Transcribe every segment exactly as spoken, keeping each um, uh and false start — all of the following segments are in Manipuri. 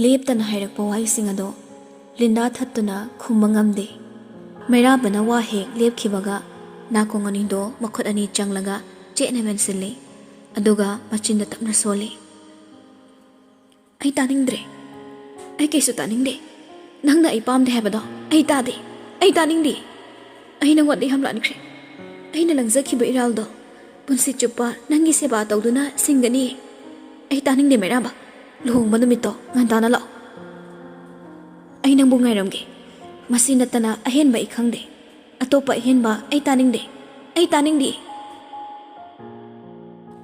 ꯂꯦꯞꯇꯅ ꯍꯥꯏꯔꯛꯄ ꯋꯥꯍꯩꯁꯤꯡ ꯑꯗꯣ ꯂꯤꯟꯗꯥ ꯊꯠꯇꯨꯅ ꯈꯨꯝꯕ ꯉꯝꯗꯦ꯫ ꯃꯩꯔꯥꯕꯅ ꯋꯥ ꯍꯦꯛ ꯂꯦꯞꯈꯤꯕꯒ ꯅꯥꯀꯣꯡ ꯑꯅꯤꯗꯣ ꯃꯈꯨꯠ ꯑꯅꯤ ꯆꯪꯂꯒ ꯆꯦꯠꯅ ꯃꯦꯟꯁꯤꯜꯂꯤ꯫ ꯑꯗꯨꯒ ꯃꯆꯤꯟꯗ ꯇꯞꯅ ꯁꯣꯜꯂꯤ꯫ "ꯑꯩ ꯇꯥꯅꯤꯡꯗ꯭ꯔꯦ꯫ ꯑꯩ ꯀꯩꯁꯨ ꯇꯥꯅꯤꯡꯗꯦ꯫ ꯅꯪꯅ ꯑꯩ ꯄꯥꯝꯗꯦ ꯍꯥꯏꯕꯗꯣ ꯑꯩ ꯇꯥꯗꯦ꯫ ꯑꯩ ꯇꯥꯅꯤꯡꯗꯦ꯫ ꯑꯩ ꯅꯪꯉꯣꯟꯗ ꯌꯥꯝ ꯂꯥꯟꯈ꯭ꯔꯦ꯫ ꯑꯩꯅ ꯂꯪꯖꯈꯤꯕ ꯏꯔꯥꯜꯗꯣ ꯄꯨꯟꯁꯤ ꯆꯨꯞꯄ ꯅꯪꯒꯤ ꯁꯦꯕꯥ ꯇꯧꯗꯨꯅ ꯁꯤꯡꯒꯅꯤ꯫ ꯑꯩ ꯇꯥꯅꯤꯡꯗꯦ ꯃꯩꯔꯥꯕ꯫ ꯂꯨꯍꯣꯡꯕ ꯅꯨꯃꯤꯠꯇꯣ ꯉꯟꯇꯥꯅ ꯂꯥꯛꯑꯣ꯫ ꯑꯩ ꯅꯪꯕꯨ ꯉꯥꯏꯔꯝꯒꯦ꯫ ꯃꯁꯤ ꯅꯠꯇꯅ ꯑꯍꯦꯟꯕ ꯑꯩ ꯈꯪꯗꯦ꯫ ꯑꯇꯣꯞꯄ ꯑꯍꯦꯟꯕ ꯑꯩ ꯇꯥꯅꯤꯡꯗꯦ꯫ ꯑꯩ ꯇꯥꯅꯤꯡꯗꯦ꯫"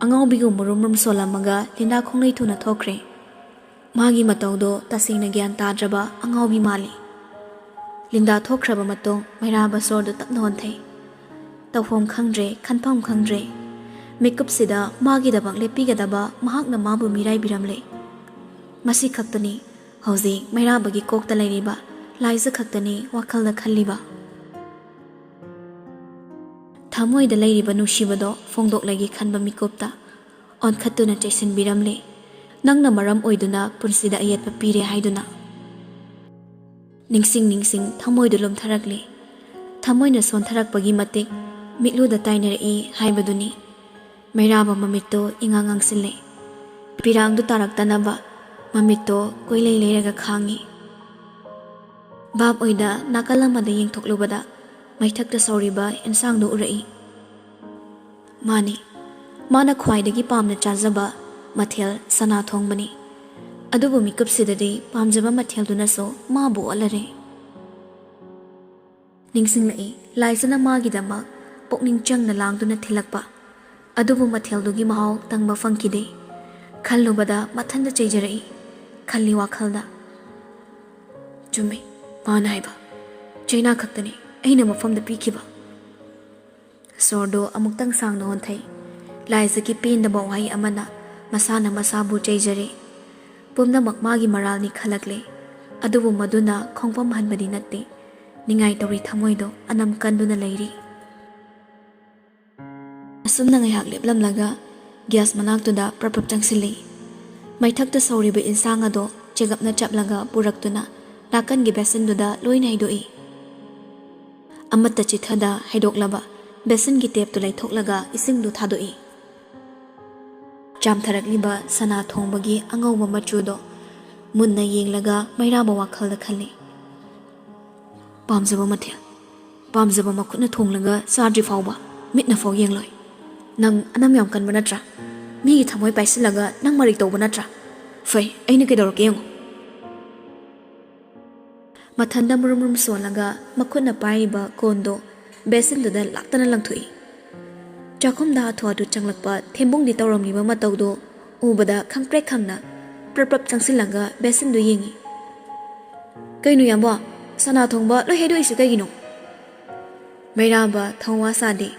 ꯑꯉꯥꯎꯕꯤꯒꯨꯝ ꯃꯨꯔꯨꯝ ꯃꯨꯔꯨꯝ ꯁꯣꯜꯂꯝꯃꯒ ꯂꯤꯟꯗꯥ ꯈꯣꯡꯂꯩ ꯊꯨꯅ ꯊꯣꯛꯈ꯭ꯔꯦ꯫ ꯃꯥꯒꯤ ꯃꯇꯧꯗꯣ ꯇꯁꯦꯡꯅ ꯒ꯭ꯌꯥꯟ ꯇꯥꯗ꯭ꯔꯕ ꯑꯉꯥꯎꯕꯤ ꯃꯥꯜꯂꯤ꯫ ꯂꯤꯟꯗꯥ ꯊꯣꯛꯈ꯭ꯔꯕ ꯃꯇꯨꯡ ꯃꯩꯔꯥꯕ ꯁꯣꯔꯗꯨ ꯇꯞꯅ ꯍꯣꯟꯊꯩ꯫ ꯇꯧꯐꯝ ꯈꯪꯗ꯭ꯔꯦ, ꯈꯟꯐꯝ ꯈꯪꯗ꯭ꯔꯦ꯫ ꯃꯤꯀꯨꯞꯁꯤꯗ ꯃꯥꯒꯤꯗꯃꯛ ꯂꯦꯞꯄꯤꯒꯗꯕ ꯃꯍꯥꯛꯅ ꯃꯥꯕꯨ ꯃꯤꯔꯥꯏꯕꯤꯔꯝꯂꯦ꯫ ꯃꯁꯤ ꯈꯛꯇꯅꯤ ꯍꯧꯖꯤꯛ ꯃꯩꯔꯥꯕꯒꯤ ꯀꯣꯛꯇ ꯂꯩꯔꯤꯕ, ꯂꯥꯏꯖ ꯈꯛꯇꯅꯤ ꯋꯥꯈꯜꯗ ꯈꯜꯂꯤꯕ꯫ ꯊꯃꯣꯏꯗ ꯂꯩꯔꯤꯕ ꯅꯨꯡꯁꯤꯕꯗꯣ ꯐꯣꯡꯗꯣꯛꯂꯒꯦ ꯈꯟꯕ ꯃꯤꯀꯨꯞꯇ ꯑꯣꯟꯈꯠꯇꯨꯅ ꯆꯩꯁꯤꯟꯕꯤꯔꯝꯂꯦ꯫ ꯅꯪꯅ ꯃꯔꯝ ꯑꯣꯏꯗꯨꯅ ꯄꯨꯟꯁꯤꯗ ꯑꯌꯦꯠꯄ ꯄꯤꯔꯦ ꯍꯥꯏꯗꯨꯅ꯫ ꯅꯤꯡꯁꯤꯡ ꯅꯤꯡꯁꯤꯡ ꯊꯃꯣꯏꯗꯨ ꯂꯨꯝꯊꯔꯛꯂꯦ꯫ ꯊꯃꯣꯏꯅ ꯁꯣꯟꯊꯔꯛꯄꯒꯤ ꯃꯇꯤꯛ ꯃꯤꯠꯂꯨꯗ ꯇꯥꯏꯅꯔꯛꯏ ꯍꯥꯏꯕꯗꯨꯅꯤ꯫ ꯃꯩꯔꯥꯕ ꯃꯃꯤꯠꯇꯣ ꯏꯉꯥꯡ ꯉꯥꯡꯁꯤꯜꯂꯦ꯫ ꯄꯤꯔꯥꯡꯗꯨ ꯇꯥꯔꯛꯇꯅꯕ ꯃꯃꯤꯠꯇꯣ ꯀꯣꯏꯂꯩ ꯂꯩꯔꯒ ꯈꯥꯡꯉꯤ꯫ ꯚꯥꯞ ꯑꯣꯏꯗ ꯅꯥꯀꯜ ꯑꯃꯗ ꯌꯦꯡꯊꯣꯛꯂꯨꯕꯗ ꯃꯩꯊꯛꯇ ꯁꯧꯔꯤꯕ ꯏꯟꯁꯥꯡꯗꯨ ꯎꯔꯛꯏ꯫ ꯃꯥꯅꯤ, ꯃꯥꯅ ꯈ꯭ꯋꯥꯏꯗꯒꯤ ꯄꯥꯝꯅ ꯆꯥꯖꯕ ꯃꯊꯦꯜ ꯁꯅꯥ ꯊꯣꯡꯕꯅꯤ꯫ ꯑꯗꯨꯕꯨ ꯃꯤꯀꯨꯞꯁꯤꯗꯗꯤ ꯄꯥꯝꯖꯕ ꯃꯊꯦꯜꯗꯨꯅꯁꯨ ꯃꯥꯕꯨ ꯑꯣꯠꯂꯔꯦ꯫ ꯅꯤꯡꯁꯤꯡꯂꯛꯏ, ꯂꯥꯏꯖꯅ ꯃꯥꯒꯤꯗꯃꯛ ꯄꯨꯛꯅꯤꯡ ꯆꯪꯅ ꯂꯥꯡꯗꯨꯅ ꯊꯤꯜꯂꯛꯄ꯫ ꯑꯗꯨꯕꯨ ꯃꯊꯦꯜꯗꯨꯒꯤ ꯃꯍꯥꯎ ꯇꯪꯕ ꯐꯪꯈꯤꯗꯦ꯫ ꯈꯜꯂꯨꯕꯗ ꯃꯊꯟꯇ ꯆꯩꯖꯔꯛꯏ꯫ ꯈꯜꯂꯤ ꯋꯥꯈꯜꯗ, "ꯆꯨꯝꯃꯤ, ꯃꯥꯅ ꯍꯥꯏꯕ꯫ ꯆꯩꯅꯥ ꯈꯛꯇꯅꯤ ꯑꯩꯅ ꯃꯐꯝꯗ ꯄꯤꯈꯤꯕ꯫" ꯁꯣꯔꯗꯨ ꯑꯃꯨꯛꯇꯪ ꯁꯥꯡꯅ ꯍꯣꯟꯊꯩ꯫ ꯂꯥꯏꯖꯒꯤ ꯄꯦꯟꯗꯕ ꯋꯥꯍꯩ ꯑꯃꯅ ꯃꯁꯥꯅ ꯃꯁꯥꯕꯨ ꯆꯩꯖꯔꯦ꯫ ꯄꯨꯝꯅꯃꯛ ꯃꯥꯒꯤ ꯃꯔꯥꯜꯅꯤ ꯈꯜꯂꯛꯂꯦ꯫ ꯑꯗꯨꯕꯨ ꯃꯗꯨꯅ ꯈꯣꯡꯐꯝ ꯍꯟꯕꯗꯤ ꯅꯠꯇꯦ꯫ ꯅꯤꯡꯉꯥꯏ ꯇꯧꯔꯤ ꯊꯃꯣꯏꯗꯣ ꯑꯅꯝ ꯀꯟꯗꯨꯅ ꯂꯩꯔꯤ꯫ ꯑꯁꯨꯝꯅ ꯉꯥꯏꯍꯥꯛ ꯂꯦꯞꯂꯝꯂꯒ ꯒ꯭ꯌꯥꯁ ꯃꯅꯥꯛꯇꯨꯗ ꯄ꯭ꯔꯞ ꯄ꯭ꯔꯞ ꯆꯪꯁꯤꯜꯂꯤ꯫ ꯃꯩꯊꯛꯇ ꯁꯧꯔꯤꯕ ꯏꯟꯁꯥꯡ ꯑꯗꯣ ꯆꯦꯒꯞꯅ ꯆꯞꯂꯒ ꯄꯨꯔꯛꯇꯨꯅ ꯅꯥꯀꯟꯒꯤ ꯕꯦꯁꯤꯟꯗꯨꯗ ꯂꯣꯏꯅ ꯍꯩꯗꯣꯛꯏ꯫ ꯑꯃꯠꯇ ꯆꯤꯠꯊꯗ ꯍꯩꯗꯣꯛꯂꯕ ꯕꯦꯁꯤꯟꯒꯤ ꯇꯦꯞꯇꯨ ꯂꯩꯊꯣꯛꯂꯒ ꯏꯁꯤꯡꯗꯨ ꯊꯥꯗꯣꯛꯏ꯫ ꯆꯥꯝꯊꯔꯛꯂꯤꯕ ꯁꯅꯥ ꯊꯣꯡꯕꯒꯤ ꯑꯉꯧꯕ ꯃꯆꯨꯗꯣ ꯃꯨꯟꯅ ꯌꯦꯡꯂꯒ ꯃꯩꯔꯥꯕ ꯋꯥꯈꯜꯗ ꯈꯜꯂꯤ꯫ "ꯄꯥꯝꯖꯕ ꯃꯊꯦꯜ, ꯄꯥꯝꯖꯕ ꯃꯈꯨꯠꯅ ꯊꯣꯡꯂꯒ ꯆꯥꯗ꯭ꯔꯤ ꯐꯥꯎꯕ ꯃꯤꯠꯅ ꯐꯥꯎ ꯌꯦꯡꯂꯣꯏ꯫ ꯅꯪ ꯑꯅꯝ ꯌꯥꯝ ꯀꯟꯕ ꯅꯠꯇ꯭ꯔꯥ? ꯃꯤꯒꯤ ꯊꯃꯣꯏ ꯄꯥꯏꯁꯤꯜꯂꯒ ꯅꯪ ꯃꯔꯩ ꯇꯧꯕ ꯅꯠꯇ꯭ꯔꯥ? ꯐꯩ, ꯑꯩꯅ ꯀꯩꯗꯧꯔꯛꯀꯦ ꯌꯦꯡꯉꯣ꯫" ꯃꯊꯟꯗ ꯃꯨꯔꯨꯝ ꯃꯨꯔꯨꯝ ꯁꯣꯜꯂꯒ ꯃꯈꯨꯠꯅ ꯄꯥꯏꯔꯤꯕ ꯀꯣꯟꯗꯣ ꯕꯦꯁꯤꯟꯗꯨꯗ ꯂꯥꯛꯇꯅ ꯂꯪꯊꯣꯛꯏ꯫ ꯆꯥꯛꯈꯨꯝꯗ ꯍꯥꯊꯨ ꯍꯥꯊꯨ ꯆꯪꯂꯛꯄ ꯊꯦꯝꯕꯨꯡꯗꯤ ꯇꯧꯔꯝꯂꯤꯕ ꯃꯇꯧꯗꯣ ꯎꯕꯗ ꯈꯪꯄ꯭ꯔꯦꯛ ꯈꯪꯅ ꯄ꯭ꯔꯞ ꯄ꯭ꯔꯞ ꯆꯪꯁꯤꯜꯂꯒ ꯕꯦꯁꯤꯟꯗꯨ ꯌꯦꯡꯉꯤ꯫ "ꯀꯩꯅꯣ ꯌꯥꯝꯕꯣ, ꯁꯅꯥ ꯊꯣꯡꯕ ꯂꯣꯏ ꯍꯩꯗꯣꯛꯏꯁꯤ ꯀꯩꯒꯤꯅꯣ?" ꯃꯩꯔꯥꯕ ꯊꯧꯋꯥ ꯁꯥꯗꯦ꯫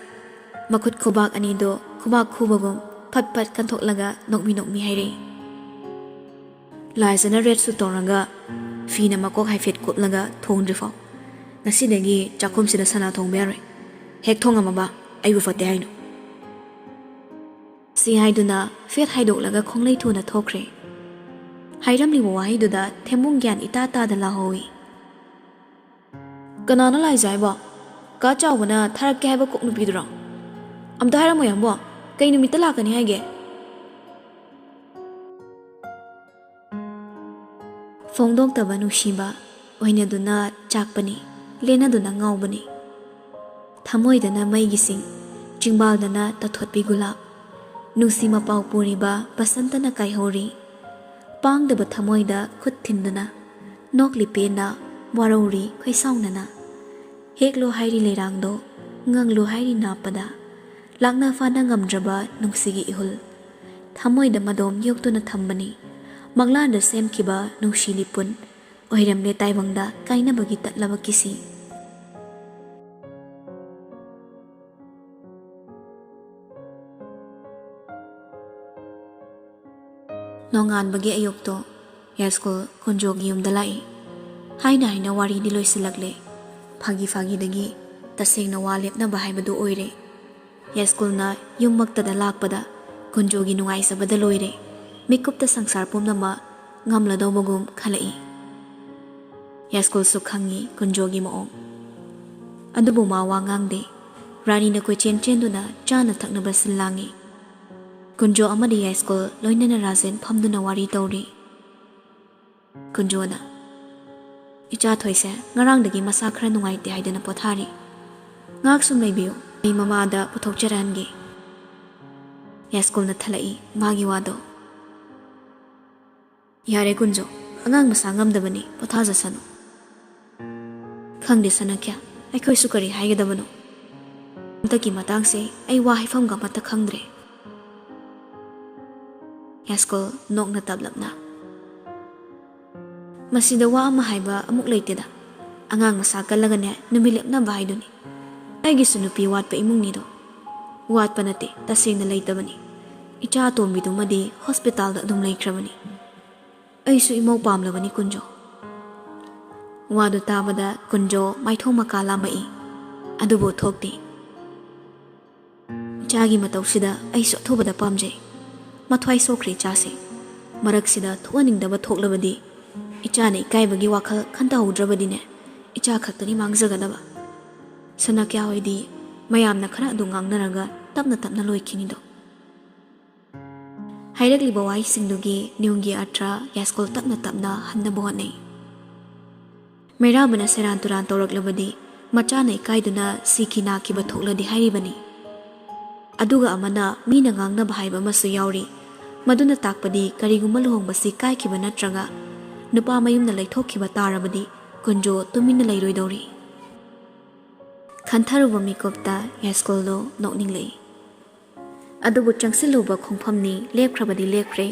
ꯃꯈꯨꯠ ꯈꯨꯕꯥꯛ ꯑꯅꯤꯗꯣ ꯈꯨꯕꯥꯛ ꯈꯨꯕꯒꯨꯝ ꯐꯠ ꯐꯠ ꯀꯟꯊꯣꯛꯂꯒ ꯅꯣꯛꯃꯤ ꯅꯣꯛꯃꯤ ꯍꯥꯏꯔꯛꯏ꯫ "ꯂꯥꯏꯖꯅ ꯔꯦꯠ ꯁꯨꯠ ꯇꯧꯔꯒ ꯐꯤꯅ ꯃꯀꯣꯛ ꯍꯥꯏꯐꯦꯠ ꯀꯨꯞꯂꯒ ꯊꯣꯡꯗ꯭ꯔꯤꯐꯥꯎ ꯉꯁꯤꯗꯒꯤ ꯆꯥꯛꯈꯨꯝꯁꯤꯗ ꯁꯅꯥ ꯊꯣꯡꯕ ꯌꯥꯔꯣꯏ꯫ ꯍꯦꯛ ꯊꯣꯡꯉꯝꯃꯕ ꯑꯩꯕꯨ ꯐꯠꯇꯦ ꯍꯥꯏꯅꯨ꯫" ꯁꯤ ꯍꯥꯏꯗꯨꯅ ꯐꯦꯠ ꯍꯥꯏꯗꯣꯛꯂꯒ ꯈꯣꯡꯂꯩ ꯊꯨꯅ ꯊꯣꯛꯈ꯭ꯔꯦ꯫ ꯍꯥꯏꯔꯝꯂꯤꯕ ꯋꯥꯍꯩꯗꯨꯗ ꯊꯦꯝꯕꯨꯡ ꯒ꯭ꯌꯥꯟ ꯏꯇꯥ ꯇꯥꯗ ꯂꯥꯍꯧꯏ꯫ "ꯀꯅꯥꯅꯣ ꯂꯥꯏꯖ ꯍꯥꯏꯕꯣ? ꯀꯥ ꯆꯥꯎꯕꯅ ꯊꯥꯔꯛꯀꯦ ꯍꯥꯏꯕ ꯀꯣꯛ ꯅꯨꯄꯤꯗꯨꯔꯣ? ꯑꯝꯇ ꯍꯥꯏꯔꯝꯃꯣ ꯌꯥꯝꯕꯣ, ꯀꯩ ꯅꯨꯃꯤꯠꯇ ꯂꯥꯛꯀꯅꯤ ꯍꯥꯏꯒꯦ?" ꯐꯣꯡꯗꯣꯛꯇꯕ ꯅꯨꯡꯁꯤꯕ ꯑꯣꯏꯅꯗꯨꯅ ꯆꯥꯛꯄꯅꯤ, ꯂꯦꯟꯅꯗꯨꯅ ꯉꯥꯎꯕꯅꯤ꯫ ꯊꯃꯣꯏꯗꯅ ꯃꯩꯒꯤ ꯁꯤꯡ, ꯆꯤꯡꯕꯥꯜꯗꯅ ꯇꯥꯊꯣꯠꯄꯤ ꯒꯨꯂꯥꯞ꯫ ꯅꯨꯡꯁꯤ ꯃꯄꯥꯎ ꯄꯨꯔꯤꯕ ꯕꯁꯟꯇꯅ ꯀꯥꯏꯍꯧꯔꯤ꯫ ꯄꯥꯡꯗꯕ ꯊꯃꯣꯏꯗ ꯈꯨꯠ ꯊꯤꯟꯗꯨꯅ ꯅꯣꯛꯂꯤ ꯄꯦꯟꯅ ꯋꯥꯔꯧꯔꯤ ꯈꯣꯏꯁꯥꯎꯅꯅ꯫ ꯍꯦꯛꯂꯣ ꯍꯥꯏꯔꯤ ꯂꯩꯔꯥꯡꯗꯣ, ꯉꯪꯂꯣ ꯍꯥꯏꯔꯤ ꯅꯥꯞꯄꯗ꯫ ꯂꯥꯛꯅ ꯐꯥꯅ ꯉꯝꯗ꯭ꯔꯕ ꯅꯨꯡꯁꯤꯒꯤ ꯏꯍꯨꯜ꯫ ꯊꯃꯣꯏꯗ ꯃꯗꯣꯝ ꯌꯣꯛꯇꯨꯅ ꯊꯝꯕꯅꯤ꯫ ꯃꯪꯂꯥꯟꯗ ꯁꯦꯝꯈꯤꯕ ꯅꯨꯡꯁꯤ ꯂꯤꯄꯨꯟ꯫ ꯑꯣꯏꯔꯝꯂꯦ ꯇꯥꯏꯕꯪꯗ ꯀꯥꯏꯅꯕꯒꯤ ꯇꯠꯂꯕ ꯀꯤꯁꯤ꯫ ꯅꯣꯡꯉꯥꯟꯕꯒꯤ ꯑꯌꯨꯛꯇꯣ ꯌꯥꯏꯁ꯭ꯀꯨꯜ ꯀꯨꯟꯖꯣꯒꯤ ꯌꯨꯝꯗ ꯂꯥꯛꯏ꯫ ꯍꯥꯏꯅ ꯍꯥꯏꯅ ꯋꯥꯔꯤꯗꯤ ꯂꯣꯏꯁꯤꯜꯂꯛꯂꯦ꯫ ꯐꯥꯒꯤ ꯐꯥꯒꯤꯗꯒꯤ ꯇꯁꯦꯡꯅ ꯋꯥ ꯂꯦꯞꯅꯕ ꯍꯥꯏꯕꯗꯨ ꯑꯣꯏꯔꯦ꯫ ꯌꯥꯏꯁ꯭ꯀꯨꯜꯅ ꯌꯨꯝꯃꯛꯇꯗ ꯂꯥꯛꯄꯗ ꯀꯨꯟꯖꯣꯒꯤ ꯅꯨꯡꯉꯥꯏꯖꯕꯗ ꯂꯣꯏꯔꯦ꯫ ꯃꯤꯀꯨꯞꯇ ꯁꯪꯁꯥꯔ ꯄꯨꯝꯅꯃꯛ ꯉꯝꯂꯗꯧꯕꯒꯨꯝ ꯈꯜꯂꯛꯏ꯫ ꯌꯥꯏꯁ꯭ꯀꯨꯜꯁꯨ ꯈꯪꯉꯤ ꯀꯨꯟꯖꯣꯒꯤ ꯃꯑꯣꯡ꯫ ꯑꯗꯨꯕꯨ ꯃꯥ ꯋꯥ ꯉꯥꯡꯗꯦ꯫ ꯔꯥꯅꯤꯅ ꯀꯣꯏꯆꯦꯟ ꯆꯦꯟꯗꯨꯅ ꯆꯥꯅ ꯊꯛꯅꯕ ꯁꯤꯜ ꯂꯥꯡꯉꯤ꯫ ꯀꯨꯟꯖꯣ ꯑꯃꯗꯤ ꯌꯥꯏꯁ꯭ꯀꯨꯜ ꯂꯣꯏꯅꯅ ꯔꯥꯖꯦꯟ ꯐꯝꯗꯨꯅ ꯋꯥꯔꯤ ꯇꯧꯔꯤ꯫ ꯀꯨꯟꯖꯣꯅ, "ꯏꯆꯥ ꯊꯣꯏꯁꯦ ꯉꯔꯥꯡꯗꯒꯤ ꯃꯁꯥ ꯈꯔ ꯅꯨꯡꯉꯥꯏꯇꯦ ꯍꯥꯏꯗꯨꯅ ꯄꯣꯊꯥꯔꯤ꯫ ꯉꯥꯏꯍꯥꯛ ꯁꯨꯝ ꯂꯩꯕꯤꯌꯨ, ꯑꯩ ꯃꯃꯥꯗ ꯄꯨꯊꯣꯛꯆꯔꯍꯟꯒꯦ꯫" ꯌꯥꯏꯁ꯭ꯀꯨꯜꯅ ꯊꯠꯂꯛꯏ ꯃꯥꯒꯤ ꯋꯥꯗꯣ꯫ "ꯌꯥꯔꯦ ꯀꯨꯟꯖꯣ, ꯑꯉꯥꯡ ꯃꯁꯥ ꯉꯝꯗꯕꯅꯤ, ꯄꯣꯊꯥꯖꯁꯅꯨ꯫" ꯈꯪꯗꯦ ꯁꯅꯥꯈ꯭ꯌꯥ, ꯑꯩꯈꯣꯏꯁꯨ ꯀꯔꯤ ꯍꯥꯏꯒꯗꯕꯅꯣ꯫ ꯍꯟꯗꯛꯀꯤ ꯃꯇꯥꯡꯁꯦ ꯑꯩ ꯋꯥ ꯍꯥꯏꯐꯝꯒ ꯑꯃꯠꯇ ꯈꯪꯗ꯭ꯔꯦ꯫ ꯌꯥꯏꯁ꯭ꯀꯨꯜ ꯅꯣꯛꯅ ꯇꯞꯂꯞꯅ, "ꯃꯁꯤꯗ ꯋꯥ ꯑꯃ ꯍꯥꯏꯕ ꯑꯃꯨꯛ ꯂꯩꯇꯦꯗ꯫ ꯑꯉꯥꯡ ꯃꯁꯥ ꯀꯜꯂꯒꯅꯦ ꯅꯨꯃꯤꯠ ꯂꯦꯞꯅꯕ ꯍꯥꯏꯗꯨꯅꯤ꯫ ꯑꯩꯒꯤꯁꯨ ꯅꯨꯄꯤ ꯋꯥꯠꯄ ꯏꯃꯨꯡꯅꯤꯗꯣ꯫ ꯋꯥꯠꯄ ꯅꯠꯇꯦ, ꯇꯁꯦꯡꯅ ꯂꯩꯇꯕꯅꯤ꯫ ꯏꯆꯥ ꯑꯇꯣꯝꯕꯤꯗꯨꯃꯗꯤ ꯍꯣꯁꯄꯤꯇꯥꯜꯗ ꯑꯗꯨꯝ ꯂꯩꯈ꯭ꯔꯕꯅꯤ꯫ ꯑꯩꯁꯨ ꯏꯃꯧ ꯄꯥꯝꯂꯕꯅꯤ ꯀꯨꯟꯖꯣ꯫" ꯋꯥꯗꯨ ꯇꯥꯕꯗ ꯀꯨꯟꯖꯣ ꯃꯥꯏꯊꯣꯡ ꯃꯀꯥ ꯂꯥꯝꯃꯛꯏ꯫ ꯑꯗꯨꯕꯨ ꯊꯣꯛꯇꯦ꯫ "ꯏꯆꯥꯒꯤ ꯃꯇꯧꯁꯤꯗ ꯑꯩꯁꯨ ꯑꯊꯨꯕꯗ ꯄꯥꯝꯖꯩ꯫ ꯃꯊ꯭ꯋꯥꯏ ꯁꯣꯛꯈ꯭ꯔꯦ ꯏꯆꯥꯁꯦ꯫ ꯃꯔꯛꯁꯤꯗ ꯊꯣꯛꯍꯟꯅꯤꯡꯗꯕ ꯊꯣꯛꯂꯕꯗꯤ, ꯏꯆꯥꯅ ꯏꯀꯥꯏꯕꯒꯤ ꯋꯥꯈꯜ ꯈꯟꯊꯍꯧꯗ꯭ꯔꯕꯗꯤꯅꯦ, ꯏꯆꯥ ꯈꯛꯇꯅꯤ ꯃꯥꯡꯖꯒꯗꯕ꯫" ꯁꯅꯥꯈ꯭ꯌꯥ ꯍꯣꯏꯗꯤ ꯃꯌꯥꯝꯅ ꯈꯔ ꯑꯗꯨ ꯉꯥꯡꯅꯔꯒ ꯇꯞꯅ ꯇꯞꯅ ꯂꯣꯏꯈꯤꯅꯤꯗꯣ꯫ ꯍꯥꯏꯔꯛꯂꯤꯕ ꯋꯥꯍꯩꯁꯤꯡꯗꯨꯒꯤ ꯅꯤꯌꯨꯝꯒꯤ ꯑꯔꯊ ꯌꯥꯏꯁ꯭ꯀꯨꯜ ꯇꯞꯅ ꯇꯞꯅ ꯍꯟꯅꯕ ꯍꯣꯠꯅꯩ꯫ ꯃꯩꯔꯥꯕꯅ ꯁꯦꯔꯥꯟ ꯇꯨꯔꯥꯟ ꯇꯧꯔꯛꯂꯕꯗꯤ, ꯃꯆꯥꯅ ꯏꯀꯥꯏꯗꯨꯅ ꯁꯤꯈꯤ ꯅꯥꯈꯤꯕ ꯊꯣꯛꯂꯗꯤ ꯍꯥꯏꯔꯤꯕꯅꯤ꯫ ꯑꯗꯨꯒ ꯑꯃꯅ ꯃꯤꯅ ꯉꯥꯡꯅꯕ ꯍꯥꯏꯕ ꯑꯃꯁꯨ ꯌꯥꯎꯔꯤ꯫ ꯃꯗꯨꯅ ꯇꯥꯛꯄꯗꯤ ꯀꯔꯤꯒꯨꯝꯕ ꯂꯨꯍꯣꯡꯕꯁꯤ ꯀꯥꯏꯈꯤꯕ ꯅꯠꯇ꯭ꯔꯒ ꯅꯨꯄꯥ ꯃꯌꯨꯝꯅ ꯂꯩꯊꯣꯛꯈꯤꯕ ꯇꯥꯔꯕꯗꯤ ꯀꯨꯟꯖꯣ ꯇꯨꯃꯤꯟꯅ ꯂꯩꯔꯣꯏꯗꯧꯔꯤ꯫ ꯈꯟꯊꯔꯨꯕ ꯃꯤꯀꯨꯞꯇ ꯌꯥꯏꯁ꯭ꯀꯨꯜꯗꯣ ꯅꯣꯛꯅꯤꯡꯂꯛꯏ꯫ ꯑꯗꯨꯕꯨ ꯆꯪꯁꯤꯜꯂꯨꯕ ꯈꯣꯡꯐꯝꯅꯤ, ꯂꯦꯞꯈ꯭ꯔꯕꯗꯤ ꯂꯦꯞꯈ꯭ꯔꯦ,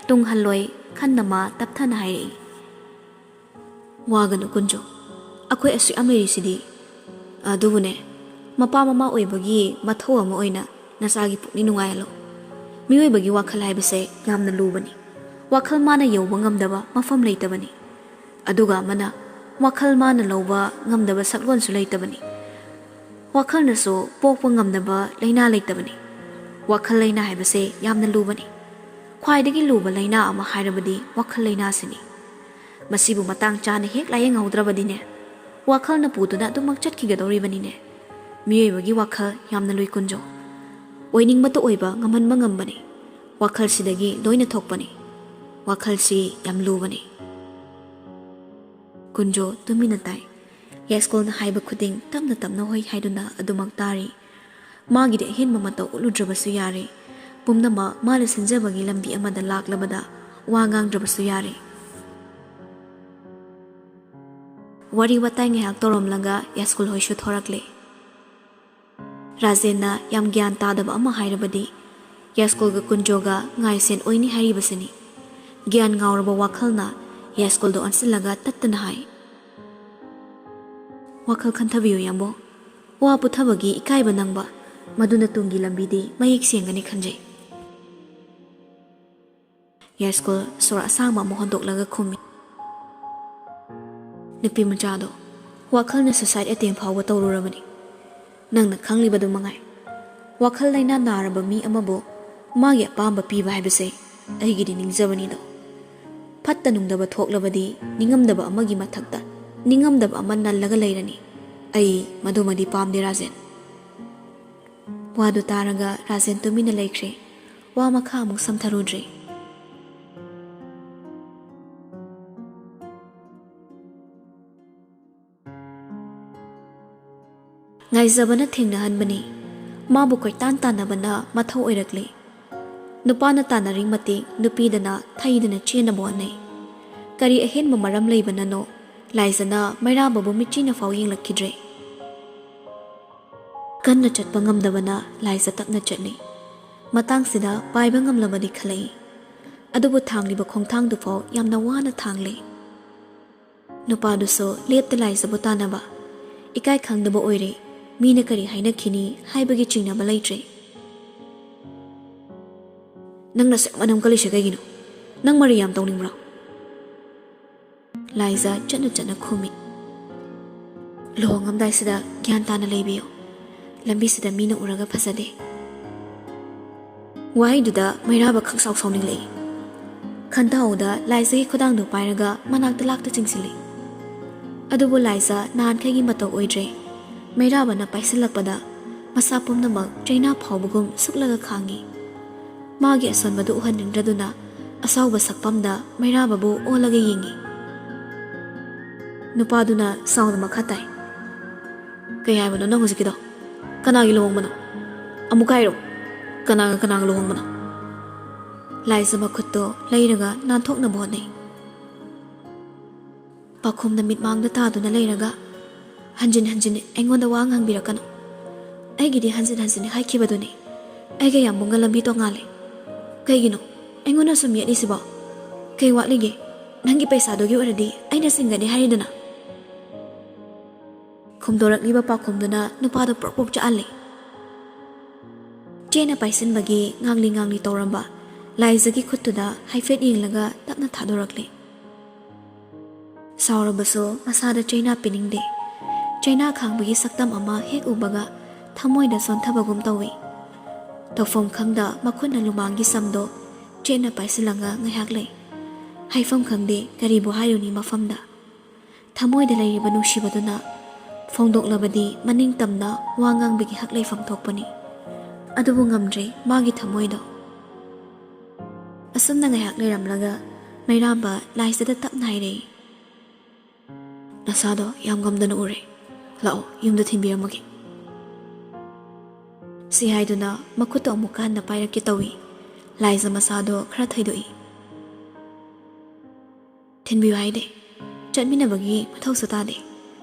ꯇꯨꯡ ꯍꯜꯂꯣꯏ ꯈꯟꯅ ꯃꯥ ꯇꯞꯊꯅ ꯍꯥꯏꯔꯛꯏ, "ꯋꯥꯒꯅꯨ ꯀꯨꯟꯖꯣ, ꯑꯩꯈꯣꯏ ꯑꯁꯨꯛ ꯌꯥꯝ ꯂꯩꯔꯤꯁꯤꯗꯤ꯫ ꯑꯗꯨꯕꯨꯅꯦ, ꯃꯄꯥ ꯃꯃꯥ ꯑꯣꯏꯕꯒꯤ ꯃꯊꯧ ꯑꯃ ꯑꯣꯏꯅ ꯅꯆꯥꯒꯤ ꯄꯨꯛꯅꯤꯡ ꯅꯨꯡꯉꯥꯏꯍꯜꯂꯣ꯫ ꯃꯤꯑꯣꯏꯕꯒꯤ ꯋꯥꯈꯜ ꯍꯥꯏꯕꯁꯦ ꯌꯥꯝꯅ ꯂꯨꯕꯅꯤ꯫ ꯋꯥꯈꯜ ꯃꯥꯅ ꯌꯧꯕ ꯉꯝꯗꯕ ꯃꯐꯝ ꯂꯩꯇꯕꯅꯤ꯫ ꯑꯗꯨꯒ ꯑꯃꯅ ꯋꯥꯈꯜ ꯃꯥꯅ ꯂꯧꯕ ꯉꯝꯗꯕ ꯁꯛꯂꯣꯟꯁꯨ ꯂꯩꯇꯕꯅꯤ꯫ ꯋꯥꯈꯜꯅꯁꯨ ꯄꯣꯛꯄ ꯉꯝꯗꯕ ꯂꯥꯏꯅꯥ ꯂꯩꯇꯕꯅꯤ꯫ ꯋꯥꯈꯜ ꯂꯥꯏꯅꯥ ꯍꯥꯏꯕꯁꯦ ꯌꯥꯝꯅ ꯂꯨꯕꯅꯤ꯫ ꯈ꯭ꯋꯥꯏꯗꯒꯤ ꯂꯨꯕ ꯂꯥꯏꯅꯥ ꯑꯃ ꯍꯥꯏꯔꯕꯗꯤ ꯋꯥꯈꯜ ꯂꯥꯏꯅꯥꯁꯤꯅꯤ꯫ ꯃꯁꯤꯕꯨ ꯃꯇꯥꯡ ꯆꯥꯅ ꯍꯦꯛ ꯂꯥꯌꯦꯡꯍꯧꯗ꯭ꯔꯕꯗꯤꯅꯦ, ꯋꯥꯈꯜꯅ ꯄꯨꯗꯨꯅ ꯑꯗꯨꯃꯛ ꯆꯠꯈꯤꯒꯗꯧꯔꯤꯕꯅꯤꯅꯦ꯫ ꯃꯤꯑꯣꯏꯕꯒꯤ ꯋꯥꯈꯜ ꯌꯥꯝꯅ ꯂꯨꯏ ꯀꯨꯟꯖꯣ꯫ ꯑꯣꯏꯅꯤꯡꯕꯇ ꯑꯣꯏꯕ ꯉꯝꯍꯟꯕ ꯉꯝꯕꯅꯤ꯫ ꯋꯥꯈꯜꯁꯤꯗꯒꯤ ꯂꯣꯏꯅ ꯊꯣꯛꯄꯅꯤ꯫ ꯋꯥꯈꯜꯁꯤ ꯌꯥꯝ ꯂꯨꯕꯅꯤ꯫ ꯀꯨꯟꯖꯣ ꯇꯨꯃꯤꯟꯅ ꯇꯥꯏ꯫ ꯌꯥꯏꯁ꯭ꯀꯨꯜꯅ ꯍꯥꯏꯕ ꯈꯨꯗꯤꯡ ꯇꯞꯅ ꯇꯞꯅ ꯍꯣꯏ ꯍꯥꯏꯗꯨꯅ ꯑꯗꯨꯃꯛ ꯇꯥꯔꯤ꯫ ꯃꯥꯒꯤꯗꯤ ꯑꯍꯦꯟꯕ ꯃꯇꯧ ꯎꯠꯂꯨꯗ꯭ꯔꯕꯁꯨ ꯌꯥꯔꯦ꯫ ꯄꯨꯝꯅꯃꯛ ꯃꯥꯅ ꯁꯤꯟꯖꯕꯒꯤ ꯂꯝꯕꯤ ꯑꯃꯗ ꯂꯥꯛꯂꯕꯗ ꯋꯥ ꯉꯥꯡꯗ꯭ꯔꯕꯁꯨ ꯌꯥꯔꯦ꯫ ꯋꯥꯔꯤ ꯋꯥꯇꯥꯏ ꯉꯥꯏꯍꯥꯛ ꯇꯧꯔꯝꯂꯒ ꯌꯥꯏꯁ꯭ꯀꯨꯜ ꯍꯣꯏꯁꯨ ꯊꯣꯔꯛꯂꯦ꯫ ꯔꯥꯖꯦꯟꯅ ꯌꯥꯝ ꯒ꯭ꯌꯥꯟ ꯇꯥꯗꯕ ꯑꯃ ꯍꯥꯏꯔꯕꯗꯤ ꯌꯥꯏꯁ꯭ꯀꯨꯜꯒ ꯀꯨꯟꯖꯣꯒ ꯉꯥꯏꯁꯦꯟ ꯑꯣꯏꯅꯤ ꯍꯥꯏꯔꯤꯕꯁꯤꯅꯤ꯫ ꯒ꯭ꯌꯥꯟ ꯉꯥꯎꯔꯕ ꯋꯥꯈꯜꯅ ꯌꯥꯏꯁ꯭ꯀꯨꯜꯗꯣ ꯑꯣꯟꯁꯤꯜꯂꯒ ꯇꯠꯇꯅ ꯍꯥꯏ, "ꯋꯥꯈꯜ ꯈꯟꯊꯕꯤꯌꯨ ꯌꯥꯝꯕꯣ꯫ ꯋꯥ ꯄꯨꯊꯕꯒꯤ ꯏꯀꯥꯏꯕ ꯅꯪꯕ, ꯃꯗꯨꯅ ꯇꯨꯡꯒꯤ ꯂꯝꯕꯤꯗꯤ ꯃꯌꯦꯛ ꯁꯦꯡꯒꯅꯤ ꯈꯟꯖꯩ"꯫ ꯌꯥꯏꯁ꯭ꯀꯨꯜ ꯁꯣꯔ ꯑꯁꯥꯡꯕ ꯑꯃ ꯍꯣꯟꯗꯣꯛꯂꯒ ꯈꯨꯝꯃꯤ, "ꯅꯨꯄꯤ ꯃꯆꯥꯗꯣ ꯋꯥꯈꯜꯅ suicide attempt ꯐꯥꯎꯕ ꯇꯧꯔꯨꯔꯕꯅꯤ꯫ ꯅꯪꯅ ꯈꯪꯂꯤꯕꯗꯨ ꯃꯉꯥꯏ꯫ ꯋꯥꯈꯜ ꯂꯥꯏꯅꯥ ꯅꯥꯔꯕ ꯃꯤ ꯑꯃꯕꯨ ꯃꯥꯒꯤ ꯑꯄꯥꯝꯕ ꯄꯤꯕ ꯍꯥꯏꯕꯁꯦ ꯑꯩꯒꯤꯗꯤ ꯅꯤꯡꯖꯕꯅꯤꯗꯣ꯫ ꯐꯠꯇ ꯅꯨꯡꯗꯕ ꯊꯣꯛꯂꯕꯗꯤ ꯅꯤꯡꯉꯝꯗꯕ ꯑꯃꯒꯤ ꯃꯊꯛꯇ ꯅꯤꯡꯉꯝꯗꯕ ꯑꯃ ꯅꯜꯂꯒ ꯂꯩꯔꯅꯤ꯫ ꯑꯩ ꯃꯗꯨꯃꯗꯤ ꯄꯥꯝꯗꯦ ꯔꯥꯖꯦꯟ"꯫ ꯋꯥꯗꯨ ꯇꯥꯔꯒ ꯔꯥꯖꯦꯟ ꯇꯨꯃꯤꯟꯅ ꯂꯩꯈ꯭ꯔꯦ꯫ ꯋꯥ ꯃꯈꯥ ꯑꯃꯨꯛ ꯁꯝꯊꯔꯨꯗ꯭ꯔꯦ꯫ ꯉꯥꯏꯖꯕꯅ ꯊꯦꯡꯅꯍꯟꯕꯅꯤ꯫ ꯃꯥꯕꯨ ꯀꯣꯏꯇꯥꯟ ꯇꯥꯟꯅꯕꯅ ꯃꯊꯧ ꯑꯣꯏꯔꯛꯂꯤ꯫ ꯅꯨꯄꯥꯅ ꯇꯥꯟꯅꯔꯤ ꯃꯇꯤꯛ ꯅꯨꯄꯤꯗꯅ ꯊꯩꯗꯅ ꯆꯦꯟꯅꯕ ꯍꯣꯠꯅꯩ꯫ ꯀꯔꯤ ꯑꯍꯦꯟꯕ ꯃꯔꯝ ꯂꯩꯕꯅꯅꯣ ꯂꯥꯏꯖꯅ ꯃꯩꯔꯥꯕꯕꯨ ꯃꯤꯠꯆꯤꯅ ꯐꯥꯎ ꯌꯦꯡꯂꯛꯈꯤꯗ꯭ꯔꯦ꯫ ꯀꯟꯅ ꯆꯠꯄ ꯉꯝꯗꯕꯅ ꯂꯥꯏꯖ ꯇꯞꯅ ꯆꯠꯂꯤ꯫ ꯃꯇꯥꯡꯁꯤꯗ ꯄꯥꯏꯕ ꯉꯝꯂꯕꯗꯤ ꯈꯜꯂꯛꯏ꯫ ꯑꯗꯨꯕꯨ ꯊꯥꯡꯂꯤꯕ ꯈꯣꯡꯊꯥꯡꯗꯨꯐꯥꯎ ꯌꯥꯝꯅ ꯋꯥꯅ ꯊꯥꯡꯂꯦ꯫ ꯅꯨꯄꯥꯗꯨꯁꯨ ꯂꯦꯞꯇ ꯂꯥꯏꯖꯕꯨ ꯇꯥꯟꯅꯕ꯫ ꯏꯀꯥꯏ ꯈꯪꯗꯕ ꯑꯣꯏꯔꯦ꯫ ꯃꯤꯅ ꯀꯔꯤ ꯍꯥꯏꯅꯈꯤꯅꯤ ꯍꯥꯏꯕꯒꯤ ꯆꯤꯡꯅꯕ ꯂꯩꯇ꯭ꯔꯦ꯫ "ꯅꯪꯅ ꯁꯛ ꯃꯅꯝ ꯀꯜꯂꯤꯁꯦ ꯀꯩꯒꯤꯅꯣ? ꯅꯪ ꯃꯔꯩ ꯌꯥꯝ ꯇꯧꯅꯤꯡꯕ꯭ꯔꯣ?" ꯂꯥꯏꯖ ꯆꯠꯅ ꯆꯠꯅ ꯈꯨꯝꯃꯤ꯫ "ꯂꯨꯍꯣꯡꯉꯝꯗꯥꯏꯁꯤꯗ ꯒ꯭ꯌꯥꯟ ꯇꯥꯅ ꯂꯩꯕꯤꯌꯨ꯫ ꯂꯝꯕꯤꯁꯤꯗ ꯃꯤꯅ ꯎꯔꯒ ꯐꯖꯗꯦ"꯫ ꯋꯥꯍꯩꯗꯨꯗ ꯃꯩꯔꯥꯕ ꯈꯪꯁꯥꯎ ꯁꯥꯎꯅꯤꯡꯂꯛꯏ꯫ ꯈꯟꯊꯍꯧꯗ ꯂꯥꯏꯖꯒꯤ ꯈꯨꯗꯥꯡꯗꯨ ꯄꯥꯏꯔꯒ ꯃꯅꯥꯛꯇ ꯂꯥꯛꯇ ꯆꯤꯡꯁꯤꯜꯂꯤ꯫ ꯑꯗꯨꯕꯨ ꯂꯥꯏꯖ ꯅꯍꯥꯟꯈꯩꯒꯤ ꯃꯇꯧ ꯑꯣꯏꯗ꯭ꯔꯦ꯫ ꯃꯩꯔꯥꯕꯅ ꯄꯥꯏꯁꯤꯜꯂꯛꯄꯗ ꯃꯁꯥ ꯄꯨꯝꯅꯃꯛ ꯆꯩꯅꯥ ꯐꯥꯎꯕꯒꯨꯝ ꯁꯨꯛꯂꯒ ꯈꯥꯡꯉꯤ꯫ ꯃꯥꯒꯤ ꯑꯁꯣꯟꯕꯗꯨ ꯎꯍꯟꯅꯤꯡꯗ꯭ꯔꯗꯨꯅ ꯑꯁꯥꯎꯕ ꯁꯛꯐꯝꯗ ꯃꯩꯔꯥꯕꯕꯨ ꯑꯣꯜꯂꯒ ꯌꯦꯡꯉꯤ꯫ ꯅꯨꯄꯥꯗꯨꯅ ꯁꯥꯎꯅ ꯃꯈꯥ ꯇꯥꯏ, "ꯀꯩ ꯍꯥꯏꯕꯅꯣ ꯅꯪ ꯍꯧꯖꯤꯛꯀꯤꯗꯣ? ꯀꯅꯥꯒꯤ ꯂꯨꯍꯣꯡꯕꯅꯣ? ꯑꯃꯨꯛ ꯍꯥꯏꯔꯣ꯫ ꯀꯅꯥꯒ ꯀꯅꯥꯒ ꯂꯨꯍꯣꯡꯕꯅꯣ?" ꯂꯥꯏꯖ ꯃꯈꯨꯠꯇꯣ ꯂꯩꯔꯒ ꯅꯥꯟꯊꯣꯛꯅꯕ ꯍꯣꯠꯅꯩ꯫ ꯄꯥꯈꯣꯝꯅ ꯃꯤꯠꯃꯥꯡꯗ ꯇꯥꯗꯨꯅ ꯂꯩꯔꯒ, "ꯍꯟꯖꯤꯟ ꯍꯟꯖꯤꯟ ꯑꯩꯉꯣꯟꯗ ꯋꯥ ꯉꯥꯡꯕꯤꯔꯛꯀꯅꯨ꯫ ꯑꯩꯒꯤꯗꯤ ꯍꯟꯖꯤꯟ ꯍꯟꯖꯤꯟ ꯍꯥꯏꯈꯤꯕꯗꯨꯅꯤ꯫ ꯑꯩꯒ ꯌꯥꯝꯕꯨꯡꯒ ꯂꯝꯕꯤ ꯇꯣꯉꯥꯜꯂꯦ꯫ ꯀꯩꯒꯤꯅꯣ ꯑꯩꯉꯣꯟꯗ ꯁꯨꯝ ꯌꯦꯠꯂꯤꯁꯤꯕꯣ? ꯀꯩ ꯋꯥꯠꯂꯤꯒꯦ? ꯅꯪꯒꯤ ꯄꯩꯁꯥꯗꯨꯒꯤ ꯑꯣꯏꯔꯗꯤ ꯑꯩꯅ ꯁꯤꯡꯒꯅꯤ ꯍꯥꯏꯔꯤꯗꯅ?" ꯈꯨꯝꯗꯣꯔꯛꯂꯤꯕ ꯄꯥꯎꯈꯨꯝꯗꯨꯅ ꯅꯨꯄꯥꯗꯨ ꯄ꯭ꯔꯣꯛ ꯄ꯭ꯔꯣꯛ ꯆꯥꯛꯍꯜꯂꯤ꯫ ꯆꯦꯠꯅ ꯄꯥꯏꯁꯤꯟꯕꯒꯤ ꯉꯥꯡꯂꯤ ꯉꯥꯡꯂꯤ ꯇꯧꯔꯝꯕ ꯂꯥꯏꯖꯒꯤ ꯈꯨꯠꯇꯨꯗ ꯍꯥꯏꯐꯦꯠ ꯌꯦꯡꯂꯒ ꯇꯞꯅ ꯊꯥꯗꯣꯔꯛꯂꯤ꯫ ꯁꯥꯎꯔꯕꯁꯨ ꯃꯁꯥꯗ ꯆꯩꯅꯥ ꯄꯤꯅꯤꯡꯗꯦ꯫ ꯆꯩꯅꯥ ꯈꯥꯡꯕꯒꯤ ꯁꯛꯇꯝ ꯑꯃ ꯍꯦꯛ ꯎꯕꯒ ꯊꯃꯣꯏꯗ ꯁꯣꯟꯊꯕꯒꯨꯝ ꯇꯧꯏ꯫ ꯇꯧꯐꯝ ꯈꯪꯗ ꯃꯈꯨꯠꯅ ꯂꯨꯃꯥꯡꯒꯤ ꯁꯝꯗꯣ ꯆꯦꯠꯅ ꯄꯥꯏꯁꯤꯜꯂꯒ ꯉꯥꯏꯍꯥꯛ ꯂꯩ꯫ ꯍꯥꯏꯐꯝ ꯈꯪꯗꯦ ꯀꯔꯤꯕꯨ ꯍꯥꯏꯔꯨꯅꯤ ꯃꯐꯝꯗ꯫ ꯊꯃꯣꯏꯗ ꯂꯩꯔꯤꯕ ꯅꯨꯡꯁꯤꯕꯗꯨꯅ ꯐꯣꯡꯗꯣꯛꯂꯕꯗꯤ ꯃꯅꯤꯡ ꯇꯝꯅ ꯋꯥ ꯉꯥꯡꯕꯒꯤ ꯍꯛ ꯂꯩꯐꯝ ꯊꯣꯛꯄꯅꯤ꯫ ꯑꯗꯨꯕꯨ ꯉꯝꯗ꯭ꯔꯦ ꯃꯥꯒꯤ ꯊꯃꯣꯏꯗꯣ꯫ ꯑꯁꯨꯝꯅ ꯉꯥꯏꯍꯥꯛ ꯂꯩꯔꯝꯂꯒ ꯃꯩꯔꯥꯝꯕ ꯂꯥꯏꯖꯗ ꯇꯞꯅ ꯍꯥꯏꯔꯛꯏ, "ꯅꯁꯥꯗꯣ ꯌꯥꯝ ꯉꯝꯗꯅ ꯎꯔꯦ꯫ ꯂꯥꯛꯑꯣ, ꯌꯨꯝꯗ ꯊꯤꯟꯕꯤꯔꯝꯃꯒꯦ꯫" ꯁꯤ ꯍꯥꯏꯗꯨꯅ ꯃꯈꯨꯠꯇꯣ ꯑꯃꯨꯛꯀ ꯍꯟꯅ ꯄꯥꯏꯔꯛꯀꯦ ꯇꯧꯏ꯫ ꯂꯥꯏꯖ ꯃꯁꯥꯗꯣ ꯈꯔ ꯊꯩꯗꯣꯛꯏ꯫ "ꯊꯤꯟꯕꯤꯌꯨ ꯍꯥꯏꯗꯦ꯫ ꯆꯠꯃꯤꯟꯅꯕꯒꯤ ꯃꯊꯧꯁꯨ ꯇꯥꯗꯦ꯫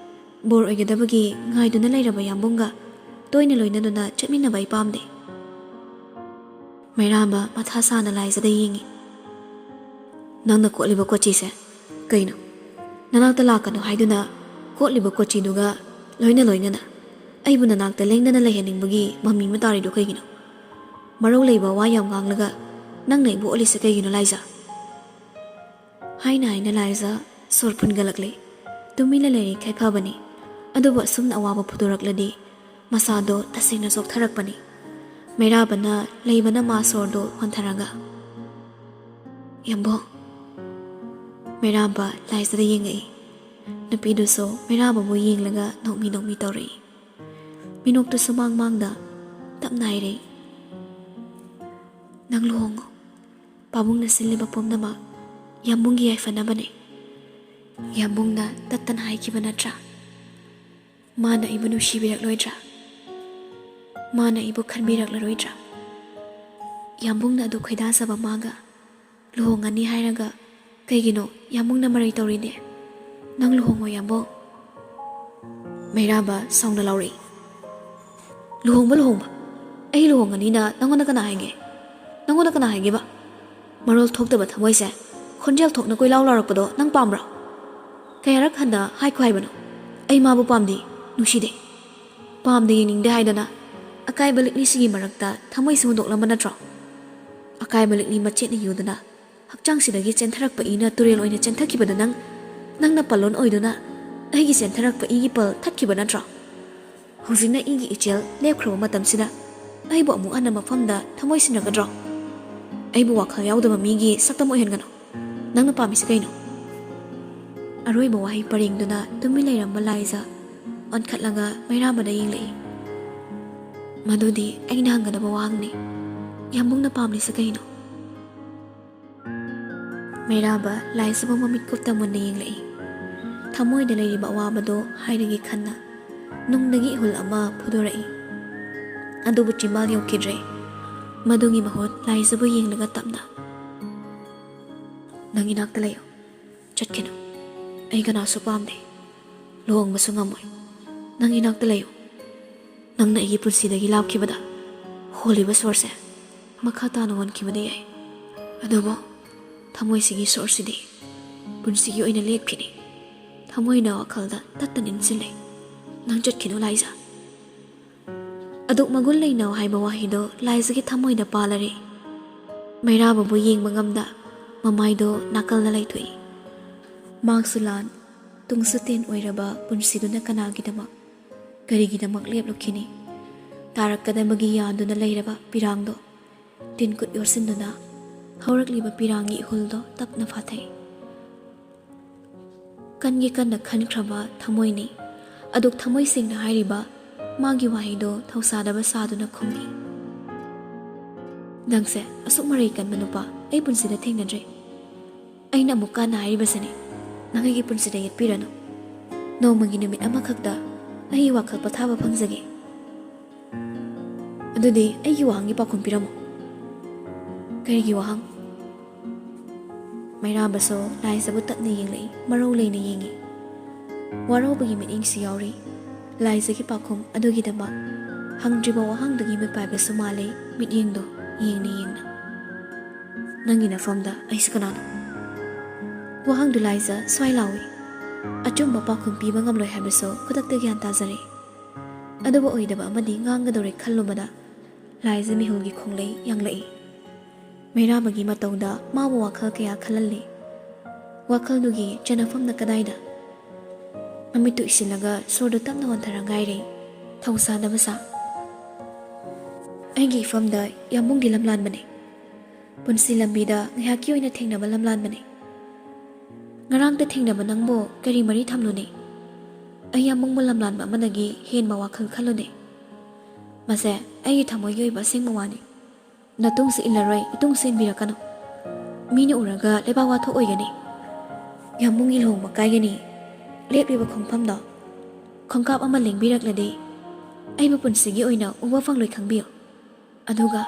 ꯕꯣꯔ ꯑꯣꯏꯒꯗꯕꯒꯤ ꯉꯥꯏꯗꯨꯅ ꯂꯩꯔꯕ ꯌꯥꯝꯕꯨꯡꯒ ꯇꯣꯏꯅ ꯂꯣꯏꯅꯗꯨꯅ ꯆꯠꯃꯤꯟꯅꯕ ꯑꯩ ꯄꯥꯝꯗꯦ꯫" ꯃꯩꯔꯥꯝꯕ ꯃꯊꯥ ꯁꯥꯅ ꯂꯥꯏꯖꯗ ꯌꯦꯡꯉꯤ꯫ "ꯅꯪꯅ ꯀꯣꯠꯂꯤꯕ ꯀꯣꯆꯤꯁꯦ ꯀꯩꯅꯣ? ꯅꯅꯥꯛꯇ ꯂꯥꯛꯀꯅꯨ ꯍꯥꯏꯗꯨꯅ ꯀꯣꯠꯂꯤꯕ ꯀꯣꯆꯤꯗꯨꯒ ꯂꯣꯏꯅ ꯂꯣꯏꯅꯅ ꯑꯩꯕꯨ ꯅꯅꯥꯛꯇ ꯂꯦꯡꯗꯅ ꯂꯩꯍꯟꯅꯤꯡꯕꯒꯤ ꯃꯃꯤ ꯑꯃ ꯇꯥꯔꯤꯗꯨ ꯀꯩꯒꯤꯅꯣ? ꯃꯔꯧ ꯂꯩꯕ ꯋꯥ ꯌꯥꯝ ꯉꯥꯡꯂꯒ ꯅꯪꯅ ꯑꯩꯕꯨ ꯑꯣꯠꯂꯤꯁꯦ ꯀꯩꯒꯤꯅꯣ, ꯂꯥꯏꯖ?" ꯍꯥꯏꯅ ꯍꯥꯏꯅ ꯂꯥꯏꯖ ꯁꯣꯔ ꯐꯨꯟꯒꯠꯂꯛꯂꯦ꯫ ꯇꯨꯃꯤꯟꯅ ꯂꯩꯔꯤꯈꯩ ꯐꯕꯅꯤ, ꯑꯗꯨꯕꯨ ꯑꯁꯨꯝꯅ ꯑꯋꯥꯕ ꯐꯨꯗꯣꯔꯛꯂꯗꯤ ꯃꯁꯥꯗꯣ ꯇꯁꯦꯡꯅ ꯆꯣꯛꯊꯔꯛꯄꯅꯤ꯫ ꯃꯩꯔꯥꯕꯅ ꯂꯩꯕꯅ ꯃꯥ ꯁꯣꯔꯗꯨ ꯍꯣꯟꯊꯔꯒ, "ꯌꯥꯝꯕꯨꯡ!" ꯃꯩꯔꯥꯕ ꯂꯥꯏꯖꯗ ꯌꯦꯡꯉꯛꯏ꯫ ꯅꯨꯄꯤꯗꯨꯁꯨ ꯃꯩꯔꯥꯕꯕꯨ ꯌꯦꯡꯂꯒ ꯅꯣꯛꯃꯤ ꯅꯣꯛꯃꯤ ꯇꯧꯔꯛꯏ꯫ ꯃꯤꯅꯣꯛꯇꯨꯁꯨ ꯃꯥꯡ ꯃꯥꯡꯗ ꯇꯞꯅ ꯍꯥꯏꯔꯛꯏ, "ꯅꯪ ꯂꯨꯍꯣꯡꯉꯣ꯫ ꯄꯥꯕꯨꯡꯅ ꯁꯤꯜꯂꯤꯕ ꯄꯨꯝꯅꯃꯛ ꯌꯥꯝꯕꯨꯡꯒꯤ ꯌꯥꯏꯐꯅꯕꯅꯦ꯫ ꯌꯥꯝꯕꯨꯡꯅ ꯇꯠꯇꯅ ꯍꯥꯏꯈꯤꯕ ꯅꯠꯇ꯭ꯔꯥ? ꯃꯥꯅ ꯑꯩꯕꯨ ꯅꯨꯡꯁꯤꯕꯤꯔꯛꯂꯣꯏꯗ꯭ꯔꯥ? ꯃꯥꯅ ꯑꯩꯕꯨ ꯈꯟꯕꯤꯔꯛꯂꯔꯣꯏꯗ꯭ꯔꯥ? ꯌꯥꯝꯕꯨꯡꯅ ꯑꯗꯨ ꯈꯣꯏꯗꯥꯖꯕ ꯃꯥꯒ ꯂꯨꯍꯣꯡꯉꯅꯤ ꯍꯥꯏꯔꯒ ꯀꯩꯒꯤꯅꯣ ꯌꯥꯝꯕꯨꯡꯅ ꯃꯔꯩ ꯇꯧꯔꯤꯅꯦ? ꯅꯪ ꯂꯨꯍꯣꯡꯉꯣ ꯌꯥꯝꯕꯨꯡ꯫" ꯃꯩꯔꯥꯕ ꯁꯥꯎꯅ ꯂꯥꯎꯔꯛꯏ, "ꯂꯨꯍꯣꯡꯕ, ꯂꯨꯍꯣꯡꯕ? ꯑꯩ ꯂꯨꯍꯣꯡꯉꯅꯤꯅ ꯅꯪꯉꯣꯟꯗ ꯀꯅꯥ ꯍꯥꯏꯒꯦ? ꯅꯪꯉꯣꯟꯗ ꯀꯅꯥ ꯍꯥꯏꯒꯦꯕ? ꯃꯔꯣꯜ ꯊꯣꯛꯇꯕ ꯊꯃꯣꯏꯁꯦ ꯈꯣꯟꯖꯦꯜ ꯊꯣꯛꯅ ꯀꯣꯏꯂꯥꯎ ꯂꯥꯎꯔꯛꯄꯗꯣ ꯅꯪ ꯄꯥꯝꯕ꯭ꯔꯣ? ꯀꯌꯥꯔꯛ ꯍꯟꯅ ꯍꯥꯏꯈꯣ ꯍꯥꯏꯕꯅꯣ? ꯑꯩ ꯃꯥꯕꯨ ꯄꯥꯝꯗꯦ, ꯅꯨꯡꯁꯤꯗꯦ꯫ ꯄꯥꯝꯗꯦ, ꯌꯦꯡꯅꯤꯡꯗꯦ ꯍꯥꯏꯗꯅ ꯑꯀꯥꯏꯕ ꯂꯤꯛꯂꯤꯁꯤꯒꯤ ꯃꯔꯛꯇ ꯊꯃꯣꯏꯁꯤ ꯍꯨꯟꯗꯣꯛꯂꯝꯕ ꯅꯠꯇ꯭ꯔꯣ? ꯑꯀꯥꯏꯕ ꯂꯤꯛꯂꯤ ꯃꯆꯦꯠꯅ ꯌꯨꯗꯨꯅ ꯍꯛꯆꯥꯡꯁꯤꯗꯒꯤ ꯆꯦꯟꯊꯔꯛꯄ ꯏꯅ ꯇꯨꯔꯦꯜ ꯑꯣꯏꯅ ꯆꯦꯟꯊꯈꯤꯕꯗ ꯅꯪ, ꯅꯪꯅ ꯄꯜꯂꯣꯟ ꯑꯣꯏꯗꯨꯅ ꯑꯩꯒꯤ ꯆꯦꯟꯊꯔꯛꯄ ꯏꯒꯤ ꯄꯜ ꯊꯠꯈꯤꯕ ꯅꯠꯇ꯭ꯔꯣ? ꯍꯧꯖꯤꯛꯅ ꯏꯒꯤ ꯏꯆꯦꯜ ꯂꯦꯞꯈ꯭ꯔꯕ ꯃꯇꯝꯁꯤꯗ ꯑꯩꯕꯨ ꯑꯃꯨꯛ ꯍꯟꯅ ꯃꯐꯝꯗ ꯊꯃꯣꯏ ꯁꯤꯟꯅꯒꯗ꯭ꯔꯣ? ꯑꯩꯕꯨ ꯋꯥꯈꯜ ꯌꯥꯎꯗꯕ ꯃꯤꯒꯤ ꯁꯛꯇꯝ ꯑꯣꯏꯍꯟꯒꯅꯨ꯫ ꯅꯪꯅ ꯄꯥꯝꯃꯤꯁꯤ ꯀꯩꯅꯣ?" ꯑꯔꯣꯏꯕ ꯋꯥꯍꯩ ꯄꯔꯦꯡꯗꯨꯅ ꯇꯨꯃꯤꯟ ꯂꯩꯔꯝꯕ ꯂꯥꯏꯖ ꯑꯣꯟꯈꯠꯂꯒ ꯃꯩꯔꯥꯕꯗ ꯌꯦꯡꯂꯛꯏ꯫ "ꯃꯗꯨꯗꯤ ꯑꯩꯅ ꯍꯪꯒꯗꯕ ꯋꯥꯍꯪꯅꯤ꯫ ꯌꯥꯝꯕꯨꯡꯅ ꯄꯥꯝꯂꯤꯁꯤ ꯀꯩꯅꯣ?" ꯃꯩꯔꯥꯕ ꯂꯥꯏꯖꯕꯨ ꯃꯃꯤꯠ ꯀꯨꯞꯇ ꯃꯨꯟꯅ ꯌꯦꯡꯂꯛꯏ꯫ ꯊꯃꯣꯏꯗ ꯂꯩꯔꯤꯕ ꯑꯋꯥꯕꯗꯣ ꯍꯥꯏꯔꯒꯦ ꯈꯟꯅ ꯅꯨꯡꯗꯒꯤ ꯏꯍꯨꯜ ꯑꯃ ꯐꯨꯗꯣꯔꯛꯏ꯫ ꯑꯗꯨꯕꯨ ꯆꯤꯝꯕꯥꯜ ꯌꯧꯈꯤꯗ꯭ꯔꯦ꯫ ꯃꯗꯨꯒꯤ ꯃꯍꯨꯠ ꯂꯥꯏꯖꯕꯨ ꯌꯦꯡꯂꯒ ꯇꯞꯅ, "ꯅꯪ ꯏꯅꯥꯛꯇ ꯂꯩꯌꯨ꯫ ꯆꯠꯈꯤꯅꯨ꯫ ꯑꯩ ꯀꯅꯥꯁꯨ ꯄꯥꯝꯗꯦ꯫ ꯂꯨꯍꯣꯡꯕꯁꯨ ꯉꯝꯃꯣꯏ꯫ ꯅꯪ ꯏꯅꯥꯛꯇ ꯂꯩꯌꯨ꯫ ꯅꯪꯅ ꯑꯩꯒꯤ ꯄꯨꯟꯁꯤꯗꯒꯤ ꯂꯥꯞꯈꯤꯕꯗ ꯍꯣꯜꯂꯤꯕ ꯁꯣꯔꯁꯦ ꯃꯈꯥ ꯇꯥꯅ ꯍꯣꯟꯈꯤꯕꯗꯤ ꯌꯥꯏ, ꯑꯗꯨꯕꯨ ꯊꯃꯣꯏꯁꯤꯒꯤ ꯁꯣꯔꯁꯤꯗꯤ ꯄꯨꯟꯁꯤꯒꯤ ꯑꯣꯏꯅ ꯂꯦꯞꯈꯤꯅꯤ꯫ ꯊꯃꯣꯏꯅ ꯋꯥꯈꯜꯗ ꯇꯠꯇꯅ ꯏꯟꯁꯤꯜꯂꯦ꯫ ꯅꯪ ꯆꯠꯈꯤꯅꯨ ꯂꯥꯏꯖ꯫" ꯑꯗꯨꯛ ꯃꯒꯨꯟ ꯂꯩꯅ ꯍꯥꯏꯕ ꯋꯥꯍꯩꯗꯣ ꯂꯥꯏꯖꯒꯤ ꯊꯃꯣꯏꯗ ꯄꯥꯜꯂꯔꯦ꯫ ꯃꯩꯔꯥꯕꯕꯨ ꯌꯦꯡꯕ ꯉꯝꯗ ꯃꯃꯥꯏꯗꯣ ꯅꯥꯀꯜꯗ ꯂꯩꯊꯣꯛꯏ꯫ ꯃꯥꯡꯁꯨ ꯂꯥꯟ, ꯇꯨꯡꯁꯨ ꯇꯦꯟ ꯑꯣꯏꯔꯕ ꯄꯨꯟꯁꯤꯗꯨꯅ ꯀꯅꯥꯒꯤꯗꯃꯛ, ꯀꯔꯤꯒꯤꯗꯃꯛ ꯂꯦꯞꯂꯨꯈꯤꯅꯤ? ꯇꯥꯔꯛꯀꯗꯕꯒꯤ ꯌꯥꯟꯗꯨꯅ ꯂꯩꯔꯕ ꯄꯤꯔꯥꯡꯗꯣ ꯇꯤꯟ ꯀꯨꯠ ꯌꯣꯠꯁꯤꯟꯗꯨꯅ ꯍꯧꯔꯛꯂꯤꯕ ꯄꯤꯔꯥꯡꯒꯤ ꯏꯍꯨꯜꯗꯣ ꯇꯞꯅ ꯐꯥꯊꯩ꯫ ꯀꯟꯒꯤ ꯀꯟꯅ ꯈꯟꯈ꯭ꯔꯕ ꯊꯃꯣꯏꯅꯤ꯫ ꯑꯗꯨꯛ ꯊꯃꯣꯏ ꯁꯦꯡꯅ ꯍꯥꯏꯔꯤꯕ ꯃꯥꯒꯤ ꯋꯥꯍꯩꯗꯣ ꯊꯧꯁꯥꯗꯕ ꯁꯥꯗꯨꯅ ꯈꯨꯝꯃꯤ꯫ "ꯅꯪꯁꯦ ꯑꯁꯨꯛ ꯃꯔꯩ ꯀꯟꯕ ꯅꯨꯄꯥ ꯑꯩ ꯄꯨꯟꯁꯤꯗ ꯊꯦꯡꯅꯗ꯭ꯔꯤ꯫ ꯑꯩꯅ ꯑꯃꯨꯛ ꯀꯟꯅ ꯍꯥꯏꯔꯤꯕꯁꯤꯅꯤ, ꯅꯪ ꯑꯩꯒꯤ ꯄꯨꯟꯁꯤꯗ ꯌꯦꯠꯄꯤꯔꯅꯨ꯫ ꯅꯣꯡꯃꯒꯤ ꯅꯨꯃꯤꯠ ꯑꯃꯈꯛꯇ ꯑꯩꯒꯤ ꯋꯥꯈꯜ ꯄꯣꯊꯥꯕ ꯐꯪꯖꯒꯦ꯫ ꯑꯗꯨꯗꯤ ꯑꯩꯒꯤ ꯋꯥꯍꯪꯒꯤ ꯄꯥꯎꯈꯨꯝ ꯄꯤꯔꯝꯃꯨ꯫" "ꯀꯔꯤꯒꯤ ꯋꯥꯍꯪ?" ꯃꯩꯔꯥꯕꯁꯨ ꯂꯥꯏꯖꯕꯨ ꯇꯞꯅ ꯌꯦꯡꯂꯛꯏ, ꯃꯔꯧ ꯂꯩꯅ ꯌꯦꯡꯉꯤ꯫ ꯋꯥꯔꯧꯕꯒꯤ ꯃꯤꯠꯌꯦꯡꯁꯨ ꯌꯥꯎꯔꯤ꯫ ꯂꯥꯏꯖꯒꯤ ꯄꯥꯎꯈꯨꯝ ꯑꯗꯨꯒꯤꯗꯃꯛ ꯍꯪꯗ꯭ꯔꯤꯕ ꯋꯥꯍꯪꯗꯨꯒꯤ ꯃꯤꯄꯥꯏꯕꯁꯨ ꯃꯥꯜꯂꯤ, ꯃꯤꯠꯌꯦꯡꯗꯣ ꯌꯦꯡꯅ ꯌꯦꯡꯅ꯫ "ꯅꯪꯒꯤ ꯅꯐꯝꯗ ꯑꯩꯁꯨ ꯀꯅꯥꯅꯣ?" ꯋꯥꯍꯪꯗꯨ ꯂꯥꯏꯖ ꯁ꯭ꯋꯥꯏ ꯂꯥꯎꯏ꯫ ꯑꯆꯨꯝꯕ ꯄꯥꯎꯈꯨꯝ ꯄꯤꯕ ꯉꯝꯂꯣꯏ ꯍꯥꯏꯕꯁꯨ ꯈꯨꯗꯛꯇ ꯒ꯭ꯌꯥꯟ ꯇꯥꯖꯔꯦ꯫ ꯑꯗꯨꯕꯨ ꯑꯣꯏꯗꯕ ꯑꯃꯗꯤ ꯉꯥꯡꯒꯗꯧꯔꯦ ꯈꯜꯂꯨꯕꯗ ꯂꯥꯏꯖ ꯃꯤꯍꯨꯜꯒꯤ ꯈꯣꯡꯂꯩ ꯌꯥꯡꯂꯛꯏ꯫ ꯃꯩꯔꯥꯕꯒꯤ ꯃꯇꯧꯗ ꯃꯥꯕꯨ ꯋꯥꯈꯜ ꯀꯌꯥ ꯈꯜꯍꯜꯂꯤ꯫ ꯋꯥꯈꯜꯗꯨꯒꯤ ꯆꯅꯐꯝꯅ ꯀꯗꯥꯏꯗ? ꯃꯃꯤꯠꯇꯨ ꯎꯏꯁꯤꯜꯂꯒ ꯁꯣꯔꯗꯨ ꯇꯞꯅ ꯍꯣꯟꯊꯔ ꯉꯥꯏꯔꯦ꯫ ꯊꯧꯁꯥꯗꯕ ꯁꯥ꯫ "ꯑꯩꯒꯤ ꯏꯐꯝꯗ ꯌꯥꯝꯕꯨꯡꯗꯤ ꯂꯝꯂꯥꯟꯕꯅꯦ꯫ ꯄꯨꯟꯁꯤ ꯂꯝꯕꯤꯗ ꯉꯥꯏꯍꯥꯛꯀꯤ ꯑꯣꯏꯅ ꯊꯦꯡꯅꯕ ꯂꯝꯂꯥꯟꯕꯅꯦ꯫ ꯉꯔꯥꯡꯇ ꯊꯦꯡꯅꯕ ꯅꯪꯕꯨ ꯀꯔꯤ ꯃꯔꯤ ꯊꯝꯂꯨꯅꯤ? ꯑꯩ ꯌꯥꯝꯕꯨꯡꯕꯨ ꯂꯝꯂꯥꯟꯕ ꯑꯃꯗꯒꯤ ꯍꯦꯟꯕ ꯋꯥꯈꯜ ꯈꯜꯂꯨꯅꯦ꯫ ꯃꯁꯦ ꯑꯩꯒꯤ ꯊꯃꯣꯏꯒꯤ ꯑꯣꯏꯕ ꯑꯁꯦꯡꯕ ꯋꯥꯅꯤ꯫ ꯅꯇꯨꯡꯁꯨ ꯏꯜꯂꯔꯣꯏ, ꯏꯇꯨꯡꯁꯨ ꯏꯟꯕꯤꯔꯛꯀꯅꯨ꯫ ꯃꯤꯅ ꯎꯔꯒ ꯂꯩꯕꯥꯛ ꯋꯥꯊꯣꯛ ꯑꯣꯏꯒꯅꯤ꯫ ꯌꯥꯝꯕꯨꯡꯒꯤ ꯂꯨꯍꯣꯡꯕ ꯀꯥꯏꯒꯅꯤ꯫ ꯂꯦꯞꯂꯤꯕ ꯈꯣꯡꯐꯝꯗꯣ ꯈꯣꯡꯀꯥꯞ ꯑꯃ ꯂꯦꯡꯕꯤꯔꯛꯂꯗꯤ ꯑꯩꯕꯨ ꯄꯨꯟꯁꯤꯒꯤ ꯑꯣꯏꯅ ꯎꯕ ꯐꯪꯂꯣꯏ ꯈꯪꯕꯤꯌꯨ꯫ ꯑꯗꯨꯒ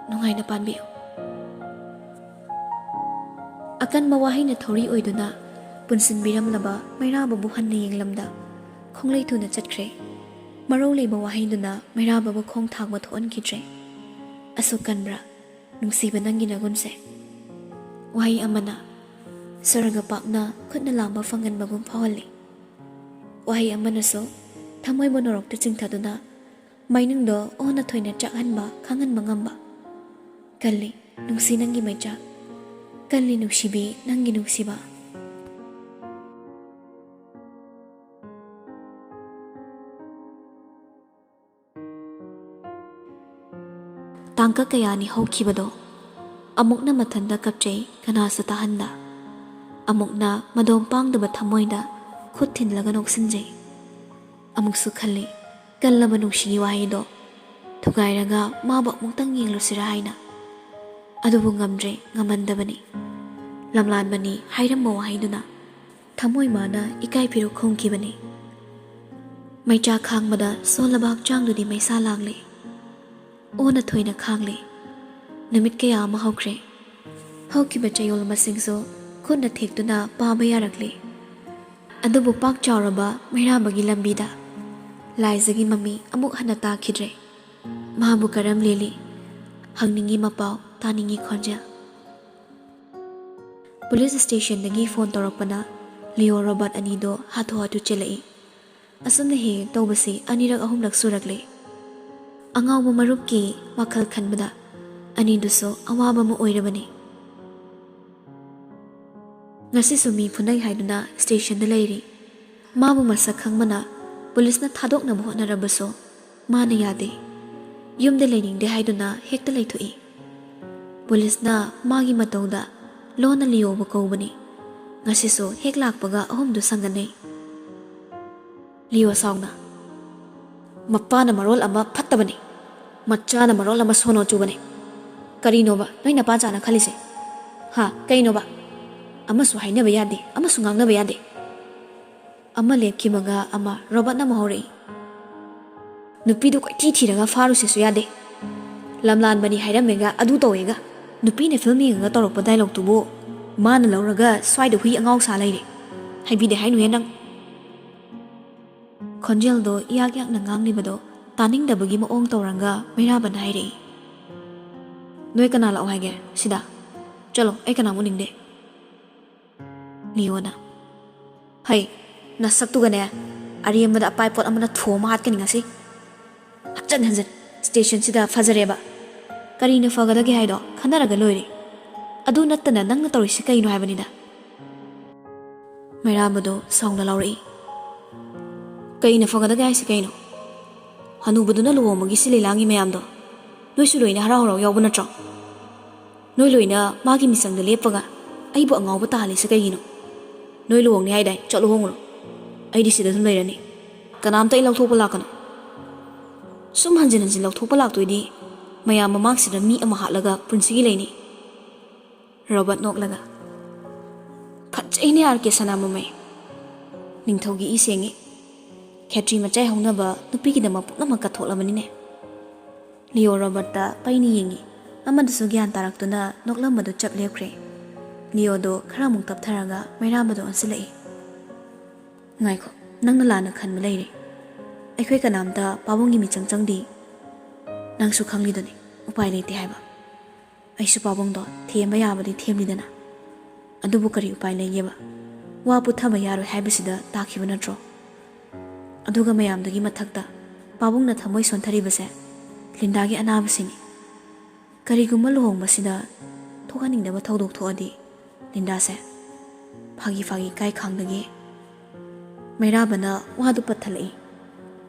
ꯅꯨꯡꯉꯥꯏꯅ ꯄꯥꯟꯕꯤꯌꯨ꯫" ꯑꯀꯟꯕ ꯋꯥꯍꯩꯅ ꯊꯧꯔꯤ ꯑꯣꯏꯗꯨꯅ ꯄꯨꯟꯁꯤꯟꯕꯤꯔꯝꯂꯕ ꯃꯩꯔꯥꯕꯕꯨ ꯍꯟꯅ ꯌꯦꯡꯂꯝꯗ ꯈꯣꯡꯂꯩ ꯊꯨꯅ ꯆꯠꯈ꯭ꯔꯦ꯫ ꯃꯔꯧ ꯂꯩꯕ ꯋꯥꯍꯩꯗꯨꯅ ꯃꯩꯔꯥꯕꯕꯨ ꯈꯣꯡ ꯊꯥꯡꯕ ꯊꯣꯛꯍꯟꯈꯤꯗ꯭ꯔꯦ꯫ "ꯑꯁꯨꯛ ꯀꯟꯕ꯭ꯔꯥ ꯅꯨꯡꯁꯤꯕ ꯅꯪꯒꯤ ꯅꯒꯨꯟꯁꯦ?" ꯋꯥꯍꯩ ꯑꯃꯅ ꯁꯣꯔꯒ ꯄꯥꯛꯅ ꯈꯨꯠꯅ ꯂꯥꯝꯕ ꯐꯪꯍꯟꯕꯒꯨꯝ ꯐꯥꯎꯍꯜꯂꯤ꯫ ꯋꯥꯍꯩ ꯑꯃꯅꯁꯨ ꯊꯃꯣꯏꯕꯨ ꯅꯣꯔꯣꯛꯇ ꯆꯤꯡꯊꯗꯨꯅ ꯃꯩꯅꯨꯡꯗꯣ ꯑꯣꯟꯅ ꯊꯣꯏꯅ ꯆꯥꯛꯍꯟꯕ, ꯈꯪꯍꯟꯕ ꯉꯝꯕ꯫ ꯀꯜꯂꯤ ꯅꯨꯡꯁꯤ ꯅꯪꯒꯤ ꯃꯩꯆꯥꯛ, ꯀꯜꯂꯤ ꯅꯨꯡꯁꯤꯕꯤ ꯅꯪꯒꯤ ꯅꯨꯡꯁꯤꯕ꯫ ꯇꯥꯡꯀꯛ ꯀꯌꯥꯅꯤ ꯍꯧꯈꯤꯕꯗꯣ꯫ ꯑꯃꯨꯛꯅ ꯃꯊꯟꯇ ꯀꯞꯆꯩ, ꯀꯅꯥꯁꯨ ꯇꯥꯍꯟꯗ꯫ ꯑꯃꯨꯛꯅ ꯃꯗꯣꯝ ꯄꯥꯡꯗꯕ ꯊꯃꯣꯏꯗ ꯈꯨꯠ ꯊꯤꯜꯂꯒ ꯅꯣꯛꯁꯤꯟꯖꯩ꯫ ꯑꯃꯨꯛꯁꯨ ꯈꯜꯂꯤ, ꯀꯜꯂꯕ ꯅꯨꯡꯁꯤꯒꯤ ꯋꯥꯍꯩꯗꯣ ꯊꯨꯒꯥꯏꯔꯒ ꯃꯥꯕꯨ ꯑꯃꯨꯛꯇꯪ ꯌꯦꯡꯂꯨꯁꯤꯔꯥ ꯍꯥꯏꯅ꯫ ꯑꯗꯨꯕꯨ ꯉꯝꯗ꯭ꯔꯦ, ꯉꯝꯍꯟꯗꯕꯅꯤ꯫ ꯂꯝꯂꯥꯟꯕꯅꯤ ꯍꯥꯏꯔꯝꯕ ꯋꯥꯍꯩꯗꯨꯅ ꯊꯃꯣꯏ ꯃꯥꯅ ꯏꯀꯥꯏ ꯐꯤꯔꯨꯛ ꯈꯣꯡꯈꯤꯕꯅꯤ꯫ ꯃꯩꯆꯥ ꯈꯥꯡꯕꯗ ꯁꯣꯜꯂꯕ ꯍꯛꯆꯥꯡꯗꯨꯗꯤ ꯃꯩꯁꯥ ꯂꯥꯡꯂꯦ꯫ ꯑꯣꯅ ꯊꯣꯏꯅ ꯈꯥꯡꯂꯦ꯫ ꯅꯨꯃꯤꯠ ꯀꯌꯥ ꯑꯃ ꯍꯧꯈ꯭ꯔꯦ꯫ ꯍꯧꯈꯤꯕ ꯆꯌꯣꯜ ꯃꯁꯤꯡꯁꯨ ꯈꯨꯠꯅ ꯊꯦꯛꯇꯨꯅ ꯄꯥꯕ ꯌꯥꯔꯛꯂꯦ꯫ ꯑꯗꯨꯕꯨ ꯄꯥꯛ ꯆꯥꯎꯔꯕ ꯃꯩꯔꯥꯕꯒꯤ ꯂꯝꯕꯤꯗ ꯂꯥꯏꯖꯒꯤ ꯃꯃꯤ ꯑꯃꯨꯛ ꯍꯟꯅ ꯇꯥꯈꯤꯗ꯭ꯔꯦ꯫ ꯃꯥꯕꯨ ꯀꯔꯝ ꯂꯦꯜꯂꯤ? ꯍꯪꯅꯤꯡꯉꯤ ꯃꯄꯥꯎ, ꯇꯥꯅꯤꯡꯉꯤ ꯈꯣꯟꯖꯦꯜ꯫ ꯄꯨꯂꯤꯁ ꯁ꯭ꯇꯦꯁꯟꯗꯒꯤ ꯐꯣꯟ ꯇꯧꯔꯛꯄꯅ ꯂꯤꯑꯣ ꯔꯣꯕꯥꯔꯠ ꯑꯅꯤꯗꯣ ꯍꯥꯊꯨ ꯍꯥꯊꯨ ꯆꯦꯜꯂꯛꯏ꯫ ꯑꯁꯨꯝꯅ ꯍꯦꯛ ꯍꯦꯛ ꯇꯧꯕꯁꯤ ꯑꯅꯤꯔꯛ ꯑꯍꯨꯝꯂꯛ ꯁꯨꯔꯛꯂꯦ꯫ ꯑꯉꯥꯎꯕ ꯃꯔꯨꯞꯀꯤ ꯋꯥꯈꯜ ꯈꯟꯕꯗ ꯑꯅꯤꯗꯨꯁꯨ ꯑꯋꯥꯕ ꯑꯃ ꯑꯣꯏꯔꯕꯅꯤ꯫ ꯉꯁꯤꯁꯨ ꯃꯤ ꯐꯨꯅꯩ ꯍꯥꯏꯗꯨꯅ ꯁ꯭ꯇꯦꯁꯟꯗ ꯂꯩꯔꯤ꯫ ꯃꯥꯕꯨ ꯃꯁꯛ ꯈꯪꯕꯅ ꯄꯨꯂꯤꯁꯅ ꯊꯥꯗꯣꯛꯅꯕ ꯍꯣꯠꯅꯔꯕꯁꯨ ꯃꯥꯅ ꯌꯥꯗꯦ꯫ ꯌꯨꯝꯗ ꯂꯩꯅꯤꯡꯗꯦ ꯍꯥꯏꯗꯨꯅ ꯍꯦꯛꯇ ꯂꯩꯊꯣꯛꯏ꯫ ꯄꯨꯂꯤꯁꯅ ꯃꯥꯒꯤ ꯃꯇꯧꯗ ꯂꯣꯟꯅ ꯂꯤꯌꯣꯕꯨ ꯀꯧꯕꯅꯤ꯫ ꯉꯁꯤꯁꯨ ꯍꯦꯛ ꯂꯥꯛꯄꯒ ꯑꯍꯨꯝꯗꯨ ꯁꯪꯒꯅꯩ꯫ ꯂꯤꯌꯣ ꯁꯥꯎꯅ, "ꯃꯄꯥꯅ ꯃꯔꯣꯜ ꯑꯃ ꯐꯠꯇꯕꯅꯤ, ꯃꯆꯥꯅ ꯃꯔꯣꯜ ꯑꯃ ꯁꯣꯅꯣ ꯆꯨꯕꯅꯤ꯫ ꯀꯔꯤꯅꯣꯕ ꯅꯣꯏ ꯅꯄꯥ ꯆꯥꯅ ꯈꯜꯂꯤꯁꯦ? ꯍꯥ, ꯀꯩꯅꯣꯕ? ꯑꯃꯁꯨ ꯍꯥꯏꯅꯕ ꯌꯥꯗꯦ, ꯑꯃꯁꯨ ꯉꯥꯡꯅꯕ ꯌꯥꯗꯦ?" ꯑꯃ ꯂꯦꯞꯈꯤꯕꯒ ꯑꯃ ꯔꯣꯕꯔꯠꯅ ꯑꯃꯨꯛ ꯍꯧꯔꯛꯏ꯫ "ꯅꯨꯄꯤꯗꯨ ꯀꯣꯏꯊꯤ ꯊꯤꯔꯒ ꯐꯥꯔꯨꯁꯦꯁꯨ ꯌꯥꯗꯦ꯫ ꯂꯝꯂꯥꯟꯕꯅꯤ ꯍꯥꯏꯔꯝꯃꯦꯒ ꯑꯗꯨ ꯇꯧꯋꯦꯒ꯫ ꯅꯨꯄꯤꯅ ꯐꯤꯂꯝ ꯌꯦꯡꯉꯒ ꯇꯧꯔꯛꯄ ꯗꯥꯏꯂꯣꯛꯇꯨꯕꯨ ꯃꯥꯅ ꯂꯧꯔꯒ ꯁ꯭ꯋꯥꯏꯗ ꯍꯨꯏ ꯑꯉꯥꯎ ꯁꯥ ꯂꯩꯔꯦ꯫ ꯍꯥꯏꯕꯤꯗꯦ ꯍꯥꯏꯅꯨꯍꯦ ꯅꯪ꯫" ꯈꯣꯟꯖꯦꯜꯗꯣ ꯏꯌꯥꯛ ꯌꯥꯛꯅ ꯉꯥꯡꯂꯤꯕꯗꯣ ꯇꯥꯅꯤꯡꯗꯕꯒꯤ ꯃꯑꯣꯡ ꯇꯧꯔꯒ ꯃꯩꯔꯥꯕꯅ ꯍꯥꯏꯔꯛꯏ꯫ "ꯅꯣꯏ ꯀꯅꯥ ꯂꯥꯛꯑꯣ ꯍꯥꯏꯒꯦ ꯁꯤꯗ? ꯆꯠꯂꯣ, ꯑꯩ ꯀꯅꯥꯝ ꯎꯅꯤꯡꯗꯦ꯫" ꯂꯤꯌꯣꯅ, "ꯍꯩ, ꯅꯁꯛꯇꯨꯒꯅꯦ, ꯑꯔꯦꯝꯕꯗ ꯑꯄꯥꯏ ꯄꯣꯠ ꯑꯃꯅ ꯊꯣꯝꯃ ꯍꯥꯠꯀꯅꯤ ꯉꯁꯤ꯫ ꯍꯟꯖꯟ ꯍꯟꯖꯟ ꯁ꯭ꯇꯦꯁꯟꯁꯤꯗ ꯐꯖꯔꯦꯕ꯫ ꯀꯔꯤꯅ ꯐꯒꯗꯒꯦ ꯍꯥꯏꯗꯣ ꯈꯟꯅꯔꯒ ꯂꯣꯏꯔꯦ꯫ ꯑꯗꯨ ꯅꯠꯇꯅ ꯅꯪꯅ ꯇꯧꯔꯤꯁꯤ ꯀꯩꯅꯣ ꯍꯥꯏꯕꯅꯤꯗ?" ꯃꯩꯔꯥꯕꯗꯣ ꯁꯥꯎꯅ ꯂꯥꯎꯔꯛꯏ꯫ "ꯀꯩꯅ ꯐꯒꯗꯒꯦ ꯍꯥꯏꯁꯤ ꯀꯩꯅꯣ? ꯍꯅꯨꯕꯗꯨꯅ ꯂꯨꯍꯣꯡꯕꯒꯤ ꯁꯤꯜꯂꯤ ꯂꯥꯡꯉꯤ ꯃꯌꯥꯝꯗꯣ ꯅꯣꯏꯁꯨ ꯂꯣꯏꯅ ꯍꯔꯥꯎ ꯍꯔꯥꯎ ꯌꯥꯎꯕ ꯅꯠꯇ꯭ꯔꯣ? ꯅꯣꯏ ꯂꯣꯏꯅ ꯃꯥꯒꯤ ꯃꯤꯆꯪꯗ ꯂꯦꯞꯄꯒ ꯑꯩꯕꯨ ꯑꯉꯥꯎꯕ ꯇꯥꯍꯜꯂꯤꯁꯦ ꯀꯩꯒꯤꯅꯣ? ꯅꯣꯏ ꯂꯨꯍꯣꯡꯅꯤ ꯍꯥꯏꯗꯥꯏ? ꯆꯠꯂꯣ, ꯍꯣꯡꯉꯨꯔꯣ꯫ ꯑꯩꯗꯤ ꯁꯤꯗ ꯑꯗꯨꯝ ꯂꯩꯔꯅꯤ꯫ ꯀꯅꯥꯝꯇ ꯑꯩ ꯂꯧꯊꯣꯛꯄ ꯂꯥꯛꯀꯅꯨ꯫ ꯁꯨꯝ ꯍꯟꯖꯤꯟ ꯍꯟꯖꯤꯟ ꯂꯧꯊꯣꯛꯄ ꯂꯥꯛꯇꯣꯏꯗꯤ ꯃꯌꯥꯝ ꯃꯃꯥꯡꯁꯤꯗ ꯃꯤ ꯑꯃ ꯍꯥꯠꯂꯒ ꯄꯨꯟꯁꯤꯒꯤ ꯂꯩꯅꯤ꯫ ꯔꯣꯕꯔꯠ ꯅꯣꯛꯂꯒ, "ꯐꯠꯖꯩꯅꯦ ꯑꯥꯔ ꯀꯦ ꯁꯅꯥꯃꯃꯩ꯫ ꯅꯤꯡꯊꯧꯒꯤ ꯏ ꯁꯦꯡꯉꯤ꯫ ꯈꯦꯇ꯭ꯔꯤ ꯃꯆꯥꯏ ꯍꯧꯅꯕ ꯅꯨꯄꯤꯒꯤꯗꯃꯛ ꯄꯨꯝꯅꯃꯛ ꯀꯠꯊꯣꯛꯂꯕꯅꯤꯅꯦ꯫" ꯂꯤꯑꯣ ꯔꯣꯕꯔꯠꯇ ꯄꯩꯅ ꯌꯦꯡꯉꯤ꯫ ꯑꯃꯗꯨꯁꯨ ꯒ꯭ꯌꯥꯟ ꯇꯥꯔꯛꯇꯨꯅ ꯅꯣꯛꯂꯝꯕꯗꯨ ꯆꯞ ꯂꯦꯞꯈ꯭ꯔꯦ꯫ ꯂꯤꯑꯣꯗꯣ ꯈꯔ ꯑꯃꯨꯛ ꯇꯞꯊꯔꯒ ꯃꯩꯔꯥꯕꯗ ꯑꯣꯟꯁꯤꯜꯂꯛꯏ꯫ "ꯉꯥꯏꯈꯣ, ꯅꯪꯅ ꯂꯥꯟꯅ ꯈꯟꯕ ꯂꯩꯔꯦ꯫ ꯑꯩꯈꯣꯏ ꯀꯅꯥꯝꯇ ꯄꯥꯕꯨꯡꯒꯤ ꯃꯤꯆꯪ ꯆꯪꯗꯦ꯫ ꯅꯪꯁꯨ ꯈꯪꯂꯤꯗꯨꯅꯤ, ꯎꯄꯥꯏ ꯂꯩꯇꯦ ꯍꯥꯏꯕ꯫ ꯑꯩꯁꯨ ꯄꯥꯕꯨꯡꯗꯣ ꯊꯦꯝꯕ ꯌꯥꯕꯗꯤ ꯊꯦꯝꯂꯤꯗꯅ꯫ ꯑꯗꯨꯕꯨ ꯀꯔꯤ ꯎꯄꯥꯏ ꯂꯩꯒꯦꯕ? ꯋꯥ ꯄꯨꯊꯕ ꯌꯥꯔꯣꯏ ꯍꯥꯏꯕꯁꯤꯗ ꯇꯥꯈꯤꯕ ꯅꯠꯇ꯭ꯔꯣ? ꯑꯗꯨꯒ ꯃꯌꯥꯝꯗꯨꯒꯤ ꯃꯊꯛꯇ ꯄꯥꯕꯨꯡꯅ ꯊꯃꯣꯏ ꯁꯣꯟꯊꯔꯤꯕꯁꯦ ꯂꯤꯟꯗꯥꯒꯤ ꯑꯅꯥꯕꯁꯤꯅꯤ꯫ ꯀꯔꯤꯒꯨꯝꯕ ꯂꯨꯍꯣꯡꯕꯁꯤꯗ ꯊꯣꯛꯍꯟꯅꯤꯡꯗꯕ ꯊꯧꯗꯣꯛ ꯊꯣꯛꯑꯗꯤ ꯂꯤꯟꯗꯥꯁꯦ ꯐꯥꯒꯤ ꯐꯥꯒꯤ ꯀꯥꯏ ꯈꯥꯡꯗꯒꯦ?" ꯃꯩꯔꯥꯕꯅ ꯋꯥꯗꯨ ꯄꯠꯊꯠꯂꯛꯏ꯫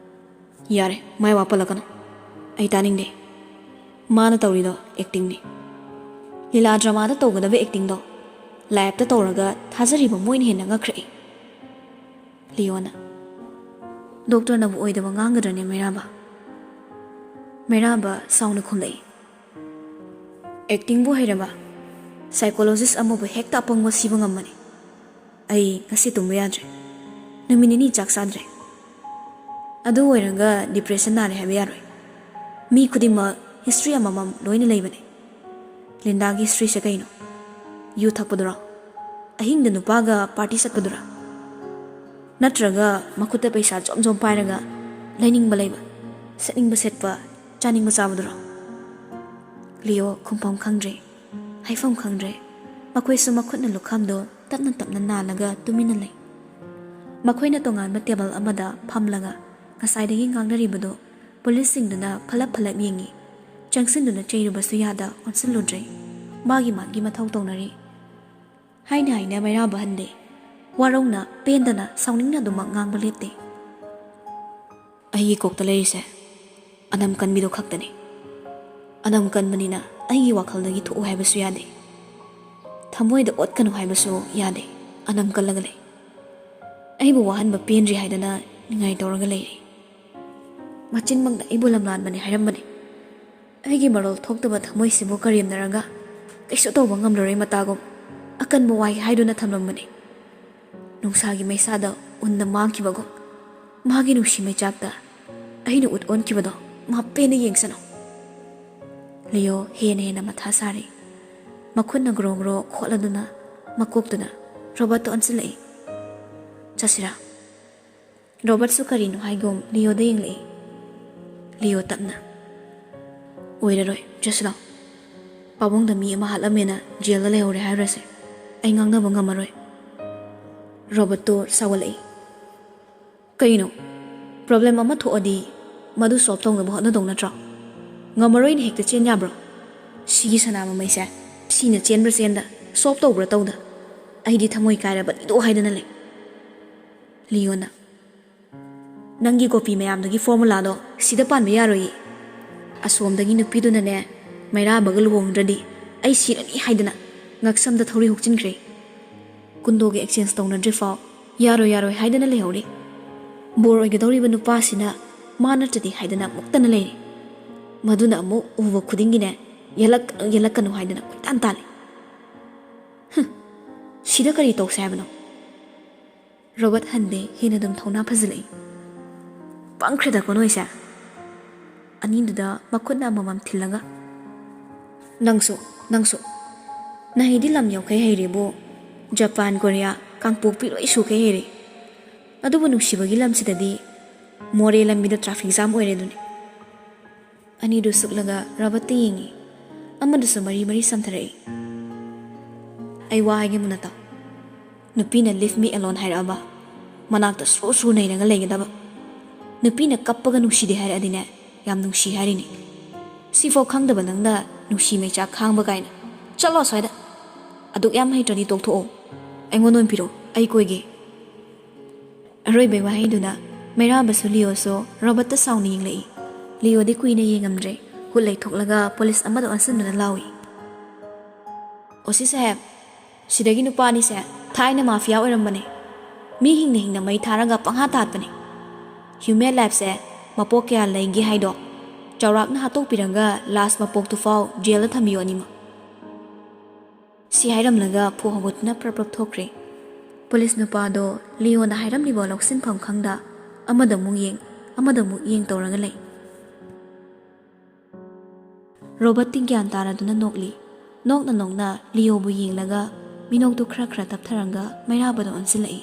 "ꯌꯥꯔꯦ, ꯃꯥꯏ ꯋꯥ ꯄꯜꯂꯛꯀꯅꯨ꯫ ꯑꯩ ꯇꯥꯅꯤꯡꯗꯦ꯫ ꯃꯥꯅ ꯇꯧꯔꯤꯗꯣ ꯑꯦꯛꯇꯤꯡꯅꯤ꯫ ꯂꯤꯂꯥ ꯗ꯭ꯔꯃꯥꯗ ꯇꯧꯒꯗꯕ ꯑꯦꯛꯇꯤꯡꯗꯣ ꯂꯥꯏꯞꯇ ꯇꯧꯔꯒ ꯊꯥꯖꯔꯤꯕ ꯃꯣꯏꯅ ꯍꯦꯟꯅ ꯉꯛꯈ꯭ꯔꯛꯏ꯫" ꯂꯤꯑꯣꯅ, "ꯗꯣꯛꯇꯔꯅꯕꯨ ꯑꯣꯏꯗꯕ ꯉꯥꯡꯒꯗ꯭ꯔꯅꯦ ꯃꯩꯔꯥꯕ?" ꯃꯩꯔꯥꯕ ꯁꯥꯎꯅ ꯈꯨꯝꯂꯛꯏ꯫ "ꯑꯦꯛꯇꯤꯡꯕꯨ ꯍꯩꯔꯕ ꯁꯥꯏꯀꯣꯂꯣꯖꯤꯁ ꯑꯃꯕꯨ ꯍꯦꯛꯇ ꯑꯄꯪꯕ ꯁꯤꯕ ꯉꯝꯕꯅꯤ꯫ ꯑꯩ ꯉꯁꯤ ꯇꯨꯝꯕ ꯌꯥꯗ꯭ꯔꯦ꯫ ꯅꯨꯃꯤꯠ ꯅꯤꯅꯤ ꯆꯥꯛ ꯆꯥꯗ꯭ꯔꯦ꯫ ꯑꯗꯨ ꯑꯣꯏꯔꯒ ꯗꯤꯄ꯭ꯔꯦꯁꯟ ꯅꯥꯔꯦ ꯍꯥꯏꯕ ꯌꯥꯔꯣꯏ꯫ ꯃꯤ ꯈꯨꯗꯤꯡꯃꯛ ꯍꯤꯁꯇ꯭ꯔꯤ ꯑꯃꯃꯝ ꯂꯣꯏꯅ ꯂꯩꯕꯅꯦ꯫ ꯂꯤꯟꯗꯥꯒꯤ ꯍꯤꯁꯇ꯭ꯔꯤꯁꯦ ꯀꯩꯅꯣ? ꯌꯨ ꯊꯛꯄꯗꯨꯔꯣ? ꯑꯍꯤꯡꯗ ꯅꯨꯄꯥꯒ ꯄꯥꯔꯇꯤ ꯆꯠꯄꯗꯨꯔꯣ? ꯅꯠꯇ꯭ꯔꯒ ꯃꯈꯨꯠꯇ ꯄꯩꯁꯥ ꯖꯣꯝ ꯖꯣꯝ ꯄꯥꯏꯔꯒ ꯂꯩꯅꯤꯡꯕ ꯂꯩꯕ, ꯁꯦꯠꯅꯤꯡꯕ ꯁꯦꯠꯄ, ꯆꯥꯅꯤꯡꯕ ꯆꯥꯕꯗꯨꯔꯣ?" ꯂꯤꯑꯣ ꯈꯨꯝꯐꯝ ꯈꯪꯗ꯭ꯔꯦ, ꯍꯥꯏꯐꯝ ꯈꯪꯗ꯭ꯔꯦ꯫ ꯃꯈꯣꯏꯁꯨ ꯃꯈꯨꯠꯅ ꯂꯨꯈꯝꯗꯣ ꯇꯞꯅ ꯇꯞꯅ ꯅꯥꯜꯂꯒ ꯇꯨꯃꯤꯟꯅ ꯂꯩ꯫ ꯃꯈꯣꯏꯅ ꯇꯣꯉꯥꯟꯕ ꯇꯦꯕꯜ ꯑꯃꯗ ꯐꯝꯂꯒ ꯉꯁꯥꯏꯗꯒꯤ ꯉꯥꯡꯅꯔꯤꯕꯗꯨ ꯄꯨꯂꯤꯁꯁꯤꯡꯗꯨꯅ ꯐꯂꯞ ꯐꯂꯞ ꯌꯦꯡꯉꯤ꯫ ꯆꯪꯁꯤꯟꯗꯨꯅ ꯆꯩꯔꯨꯕꯁꯨ ꯌꯥꯗ ꯑꯣꯟꯁꯤꯜꯂꯨꯗ꯭ꯔꯦ꯫ ꯃꯥꯒꯤ ꯃꯥꯒꯤ ꯃꯊꯧ ꯇꯧꯅꯔꯤ꯫ ꯍꯥꯏꯅ ꯍꯥꯏꯅ ꯃꯩꯔꯥꯕ ꯍꯟꯗꯦ꯫ ꯋꯥꯔꯧꯅ, ꯄꯦꯟꯗꯅ, ꯁꯥꯎꯅꯤꯡꯅ ꯑꯗꯨꯃꯛ ꯉꯥꯡꯕ ꯂꯦꯞꯇꯦ꯫ "ꯑꯩꯒꯤ ꯀꯣꯛꯇ ꯂꯩꯔꯤꯁꯦ ꯑꯅꯝ ꯀꯟꯕꯤꯗꯣ ꯈꯛꯇꯅꯤ꯫ ꯑꯅꯝ ꯀꯟꯕꯅꯤꯅ ꯑꯩꯒꯤ ꯋꯥꯈꯜꯗꯒꯤ ꯊꯣꯛꯎ ꯍꯥꯏꯕꯁꯨ ꯌꯥꯗꯦ꯫ ꯊꯃꯣꯏꯗ ꯑꯣꯠꯀꯅꯨ ꯍꯥꯏꯕꯁꯨ ꯌꯥꯗꯦ꯫ ꯑꯅꯝ ꯀꯜꯂꯒ ꯂꯩ꯫ ꯑꯩꯕꯨ ꯋꯥꯍꯟꯕ ꯄꯦꯟꯗ꯭ꯔꯤ ꯍꯥꯏꯗꯅ ꯅꯤꯡꯉꯥꯏ ꯇꯧꯔꯒ ꯂꯩꯔꯤ꯫ ꯃꯆꯤꯟꯃꯛꯅ ꯑꯩꯕꯨ ꯂꯝꯂꯥꯟꯕꯅꯤ ꯍꯥꯏꯔꯝꯕꯅꯤ꯫ ꯑꯩꯒꯤ ꯃꯔꯣꯜ ꯊꯣꯛꯇꯕ ꯊꯃꯣꯏꯁꯤꯕꯨ ꯀꯔꯦꯝꯅꯔꯒ ꯀꯩꯁꯨ ꯇꯧꯕ ꯉꯝꯂꯔꯣꯏ ꯃꯇꯥꯒꯨꯝ ꯑꯀꯟꯕ ꯋꯥꯍꯩ ꯍꯥꯏꯗꯨꯅ ꯊꯝꯂꯝꯕꯅꯤ꯫ ꯅꯨꯡꯁꯥꯒꯤ ꯃꯩꯁꯥꯗ ꯎꯟꯗ ꯃꯥꯡꯈꯤꯕꯒꯨꯝ ꯃꯥꯒꯤ ꯅꯨꯡꯁꯤ ꯃꯩꯆꯥꯛꯇ ꯑꯩꯅ ꯎꯠ ꯑꯣꯟꯈꯤꯕꯗꯣ ꯃꯥ ꯄꯦꯟꯅ ꯌꯦꯡꯁꯅꯨ꯫ ꯂꯤꯌꯣ ꯍꯦꯟꯅ ꯍꯦꯟꯅ ꯃꯊꯥ ꯁꯥꯔꯤ꯫ ꯃꯈꯨꯠꯅ ꯒ꯭ꯔꯣ ꯒ꯭ꯔꯣ ꯈꯣꯠꯂꯗꯨꯅ ꯃꯀꯣꯛꯇꯨꯗ ꯔꯣꯕꯔꯠꯇ ꯑꯣꯟꯁꯤꯜꯂꯛꯏ꯫ "ꯆꯠꯁꯤꯔꯥ?" ꯔꯣꯕꯔꯠꯁꯨ ꯀꯔꯤꯅꯣ ꯍꯥꯏꯒꯨꯝ ꯂꯤꯌꯣꯗ ꯌꯦꯡꯂꯛꯏ꯫ ꯂꯤꯌꯣ ꯇꯞꯅ, "ꯑꯣꯏꯔꯔꯣꯏ, ꯖꯁꯂꯥ꯫ ꯄꯥꯕꯨꯡꯗ ꯃꯤ ꯑꯃ ꯍꯥꯠꯂꯝꯃꯦꯅ ꯖꯦꯜꯗ ꯂꯩꯍꯧꯔꯦ ꯍꯥꯏꯔꯨꯔꯁꯦ꯫ ꯑꯩ ꯉꯥꯡꯅꯕ ꯉꯝꯃꯔꯣꯏ꯫" ꯔꯣꯕꯔꯠꯇꯣ ꯁꯥꯎꯒꯠꯂꯛꯏ꯫ "ꯀꯩꯅꯣ? ꯄ꯭ꯔꯣꯕ꯭ꯂꯦꯝ ꯑꯃ ꯊꯣꯛꯑꯗꯤ ꯃꯗꯨ ꯁꯣꯜꯕ ꯇꯧꯅꯕ ꯍꯣꯠꯅꯗꯧ ꯅꯠꯇ꯭ꯔꯣ? ꯉꯝꯃꯔꯣꯏꯅ ꯍꯦꯛꯇ ꯆꯦꯟ ꯌꯥꯕ꯭ꯔꯣ? ꯁꯤꯒꯤ ꯁꯅꯥ ꯃꯃꯩꯁꯦ ꯁꯤꯅ ꯆꯦꯟꯕ꯭ꯔꯥ ꯆꯦꯟꯗ, ꯁꯣꯜꯕ ꯇꯧꯕ꯭ꯔꯥ ꯇꯧꯗ, ꯑꯩꯗꯤ ꯊꯃꯣꯏ ꯀꯥꯏꯔꯕꯅꯤꯗꯣ ꯍꯥꯏꯗꯅ ꯂꯩ꯫" ꯂꯤꯌꯣꯅ, "ꯅꯪꯒꯤ ꯀꯣꯄꯤ ꯃꯌꯥꯝꯗꯨꯒꯤ ꯐꯣꯔꯃꯨꯂꯥꯗꯣ ꯁꯤꯗ ꯄꯥꯟꯕ ꯌꯥꯔꯣꯏꯌꯦ꯫ ꯑꯁꯣꯝꯗꯒꯤ ꯅꯨꯄꯤꯗꯨꯅꯅꯦ, ꯃꯩꯔꯥꯕꯒ ꯂꯨꯍꯣꯡꯗ꯭ꯔꯗꯤ ꯑꯩ ꯁꯤꯔꯅꯤ ꯍꯥꯏꯗꯅ ꯉꯛꯁꯝꯗ ꯊꯧꯔꯤ ꯍꯨꯛꯆꯤꯟꯈ꯭ꯔꯦ꯫ ꯀꯨꯟꯗꯣꯒ ꯑꯦꯛꯆꯦꯟꯖ ꯇꯧꯅꯗ꯭ꯔꯤꯐꯥꯎ ꯌꯥꯔꯣꯏ ꯌꯥꯔꯣꯏ ꯍꯥꯏꯗꯅ ꯂꯩꯍꯧꯔꯤ꯫ ꯕꯣꯔ ꯑꯣꯏꯒꯗꯧꯔꯤꯕ ꯅꯨꯄꯥꯁꯤꯅ ꯃꯥ ꯅꯠꯇ꯭ꯔꯗꯤ ꯍꯥꯏꯗꯅ ꯃꯨꯛꯇꯅ ꯂꯩꯔꯤ꯫ ꯃꯗꯨꯅ ꯑꯃꯨꯛ ꯎꯕ ꯈꯨꯗꯤꯡꯒꯤꯅꯦ, ꯌꯦꯜꯂꯛ-, ꯌꯦꯜꯂꯛꯀꯅꯨ ꯍꯥꯏꯗꯅ ꯀꯣꯏꯇꯥꯟ ꯇꯥꯜꯂꯤ꯫ ꯍꯨꯝ, ꯁꯤꯗ ꯀꯔꯤ ꯇꯧꯁꯦ ꯍꯥꯏꯕꯅꯣ?" ꯔꯣꯕꯔꯠ ꯍꯟꯗꯦ ꯍꯦꯟꯅ ꯑꯗꯨꯝ ꯊꯧꯅꯥ ꯐꯖꯤꯜꯂꯛꯏ꯫ "ꯄꯪꯈ꯭ꯔꯦꯗꯀꯣ ꯅꯣꯏꯁꯦ꯫" ꯑꯅꯤꯗꯨꯗ ꯃꯈꯨꯠꯅ ꯑꯃꯃꯝ ꯊꯤꯜꯂꯒ, "ꯅꯪꯁꯨ, ꯅꯪꯁꯨ꯫ ꯅꯍꯩꯗꯤ ꯂꯝ ꯌꯧꯈꯩ ꯍꯩꯔꯦꯕꯨ, ꯖꯄꯥꯟ, ꯀꯣꯔꯤꯌꯥ, ꯀꯥꯡꯄꯣꯛꯄꯤ ꯂꯣꯏ ꯁꯨꯈꯩ ꯍꯩꯔꯦ꯫ ꯑꯗꯨꯕꯨ ꯅꯨꯡꯁꯤꯕꯒꯤ ꯂꯝꯁꯤꯗꯗꯤ ꯃꯣꯔꯦ ꯂꯝꯕꯤꯗ ꯇ꯭ꯔꯥꯐꯤꯛ ꯖꯥꯝ ꯑꯣꯏꯔꯦ ꯑꯗꯨꯅꯤ꯫" ꯑꯅꯤꯗꯨ ꯁꯨꯛꯂꯒ ꯔꯣꯕꯔꯠꯇ ꯌꯦꯡꯉꯤ꯫ ꯑꯃꯗꯨꯁꯨ ꯃꯔꯤ ꯃꯔꯤ ꯁꯝꯊꯔꯛꯏ꯫ "ꯑꯩ ꯋꯥ ꯍꯥꯏꯒꯦ ꯃꯨꯟꯅ ꯇꯥꯎ꯫ ꯅꯨꯄꯤꯅ 'Leave me alone' ꯍꯥꯏꯔꯛꯑꯕ, ꯃꯅꯥꯛꯇ ꯁꯨꯔ ꯁꯨꯔ ꯅꯩꯔꯒ ꯂꯩꯒꯗꯕ꯫ ꯅꯨꯄꯤꯅ ꯀꯞꯄꯒ ꯅꯨꯡꯁꯤꯗꯦ ꯍꯥꯏꯔꯛꯑꯗꯤꯅꯦ, ꯌꯥꯝ ꯅꯨꯡꯁꯤ ꯍꯥꯏꯔꯤꯅꯤ꯫ ꯁꯤꯐꯥꯎ ꯈꯪꯗꯕ ꯅꯪꯅ ꯅꯨꯡꯁꯤ ꯃꯩꯆꯥꯛ ꯈꯥꯡꯕ ꯀꯥꯏꯅ꯫ ꯆꯠꯂꯣ ꯑꯁ꯭ꯋꯥꯏꯗ꯫ ꯑꯗꯨꯛ ꯌꯥꯝ ꯍꯩꯇ꯭ꯔꯗꯤ ꯇꯣꯛꯊꯣꯛꯑꯣ꯫ ꯑꯩꯉꯣꯟꯗ ꯑꯣꯏꯅ ꯄꯤꯔꯛꯑꯣ, ꯑꯩ ꯀꯣꯏꯒꯦ꯫" ꯑꯔꯣꯏꯕꯩ ꯋꯥꯍꯩꯗꯨꯅ ꯃꯩꯔꯥꯕꯁꯨ ꯂꯤꯌꯣꯁꯨ ꯔꯣꯕꯔꯠꯇ ꯁꯥꯎꯅ ꯌꯦꯡꯂꯛꯏ꯫ ꯂꯤꯌꯣꯗꯤ ꯀꯨꯏꯅ ꯌꯦꯡꯉꯝꯗ꯭ꯔꯦ꯫ ꯈꯨꯠ ꯂꯩꯊꯣꯛꯂꯒ ꯄꯨꯂꯤꯁ ꯑꯃꯗ ꯑꯣꯟꯁꯤꯟꯗꯨꯅ ꯂꯥꯎꯏ꯫ "ꯑꯣ ꯁꯤ ꯁꯥꯍꯦꯕ, ꯁꯤꯗꯒꯤ ꯅꯨꯄꯥ ꯑꯅꯤꯁꯦ ꯊꯥꯏꯅ ꯃꯥꯐꯤꯌꯥ ꯑꯣꯏꯔꯝꯕꯅꯦ꯫ ꯃꯤ ꯍꯤꯡꯅ ꯍꯤꯡꯅ ꯃꯩ ꯊꯥꯔꯒ ꯄꯪꯍꯥꯠꯇ ꯍꯥꯠꯄꯅꯦ꯫ ꯍ꯭ꯌꯨꯃꯦꯟ ꯂꯥꯏꯐꯁꯦ ꯃꯄꯣꯛ ꯀꯌꯥ ꯂꯩꯒꯦ ꯍꯥꯏꯗꯣ ꯆꯥꯎꯔꯥꯛꯅ ꯍꯥꯠꯇꯣꯛꯄꯤꯔꯒ ꯂꯥꯁ ꯃꯄꯣꯛꯇꯨꯐꯥꯎ ꯖꯦꯜꯗ ꯊꯝꯕꯤꯌꯣ ꯑꯅꯤꯃꯛ꯫" ꯁꯤ ꯍꯥꯏꯔꯝꯂꯒ ꯐꯨ ꯍꯧꯒꯠꯇꯨꯅ ꯄ꯭ꯔꯞ ꯄ꯭ꯔꯞ ꯊꯣꯛꯈ꯭ꯔꯦ꯫ ꯄꯨꯂꯤꯁ ꯅꯨꯄꯥꯗꯣ ꯂꯤꯌꯣꯅ ꯍꯥꯏꯔꯝꯂꯤꯕ ꯂꯧꯁꯤꯟꯐꯝ ꯈꯪꯗ ꯑꯃꯗ ꯑꯃꯨꯛ ꯌꯦꯡ, ꯑꯃꯗ ꯑꯃꯨꯛ ꯌꯦꯡ ꯇꯧꯔꯒ ꯂꯩ꯫ ꯔꯣꯕꯔꯠꯇꯤ ꯒ꯭ꯌꯥꯟ ꯇꯥꯔꯗꯨꯅ ꯅꯣꯛꯂꯤ꯫ ꯅꯣꯛꯅ ꯅꯣꯛꯅ ꯂꯤꯌꯣꯕꯨ ꯌꯦꯡꯂꯒ ꯃꯤꯅꯣꯛꯇꯨ ꯈꯔ ꯈꯔ ꯇꯞꯊꯔꯒ ꯃꯩꯔꯥꯕꯗ ꯑꯣꯟꯁꯤꯜꯂꯛꯏ꯫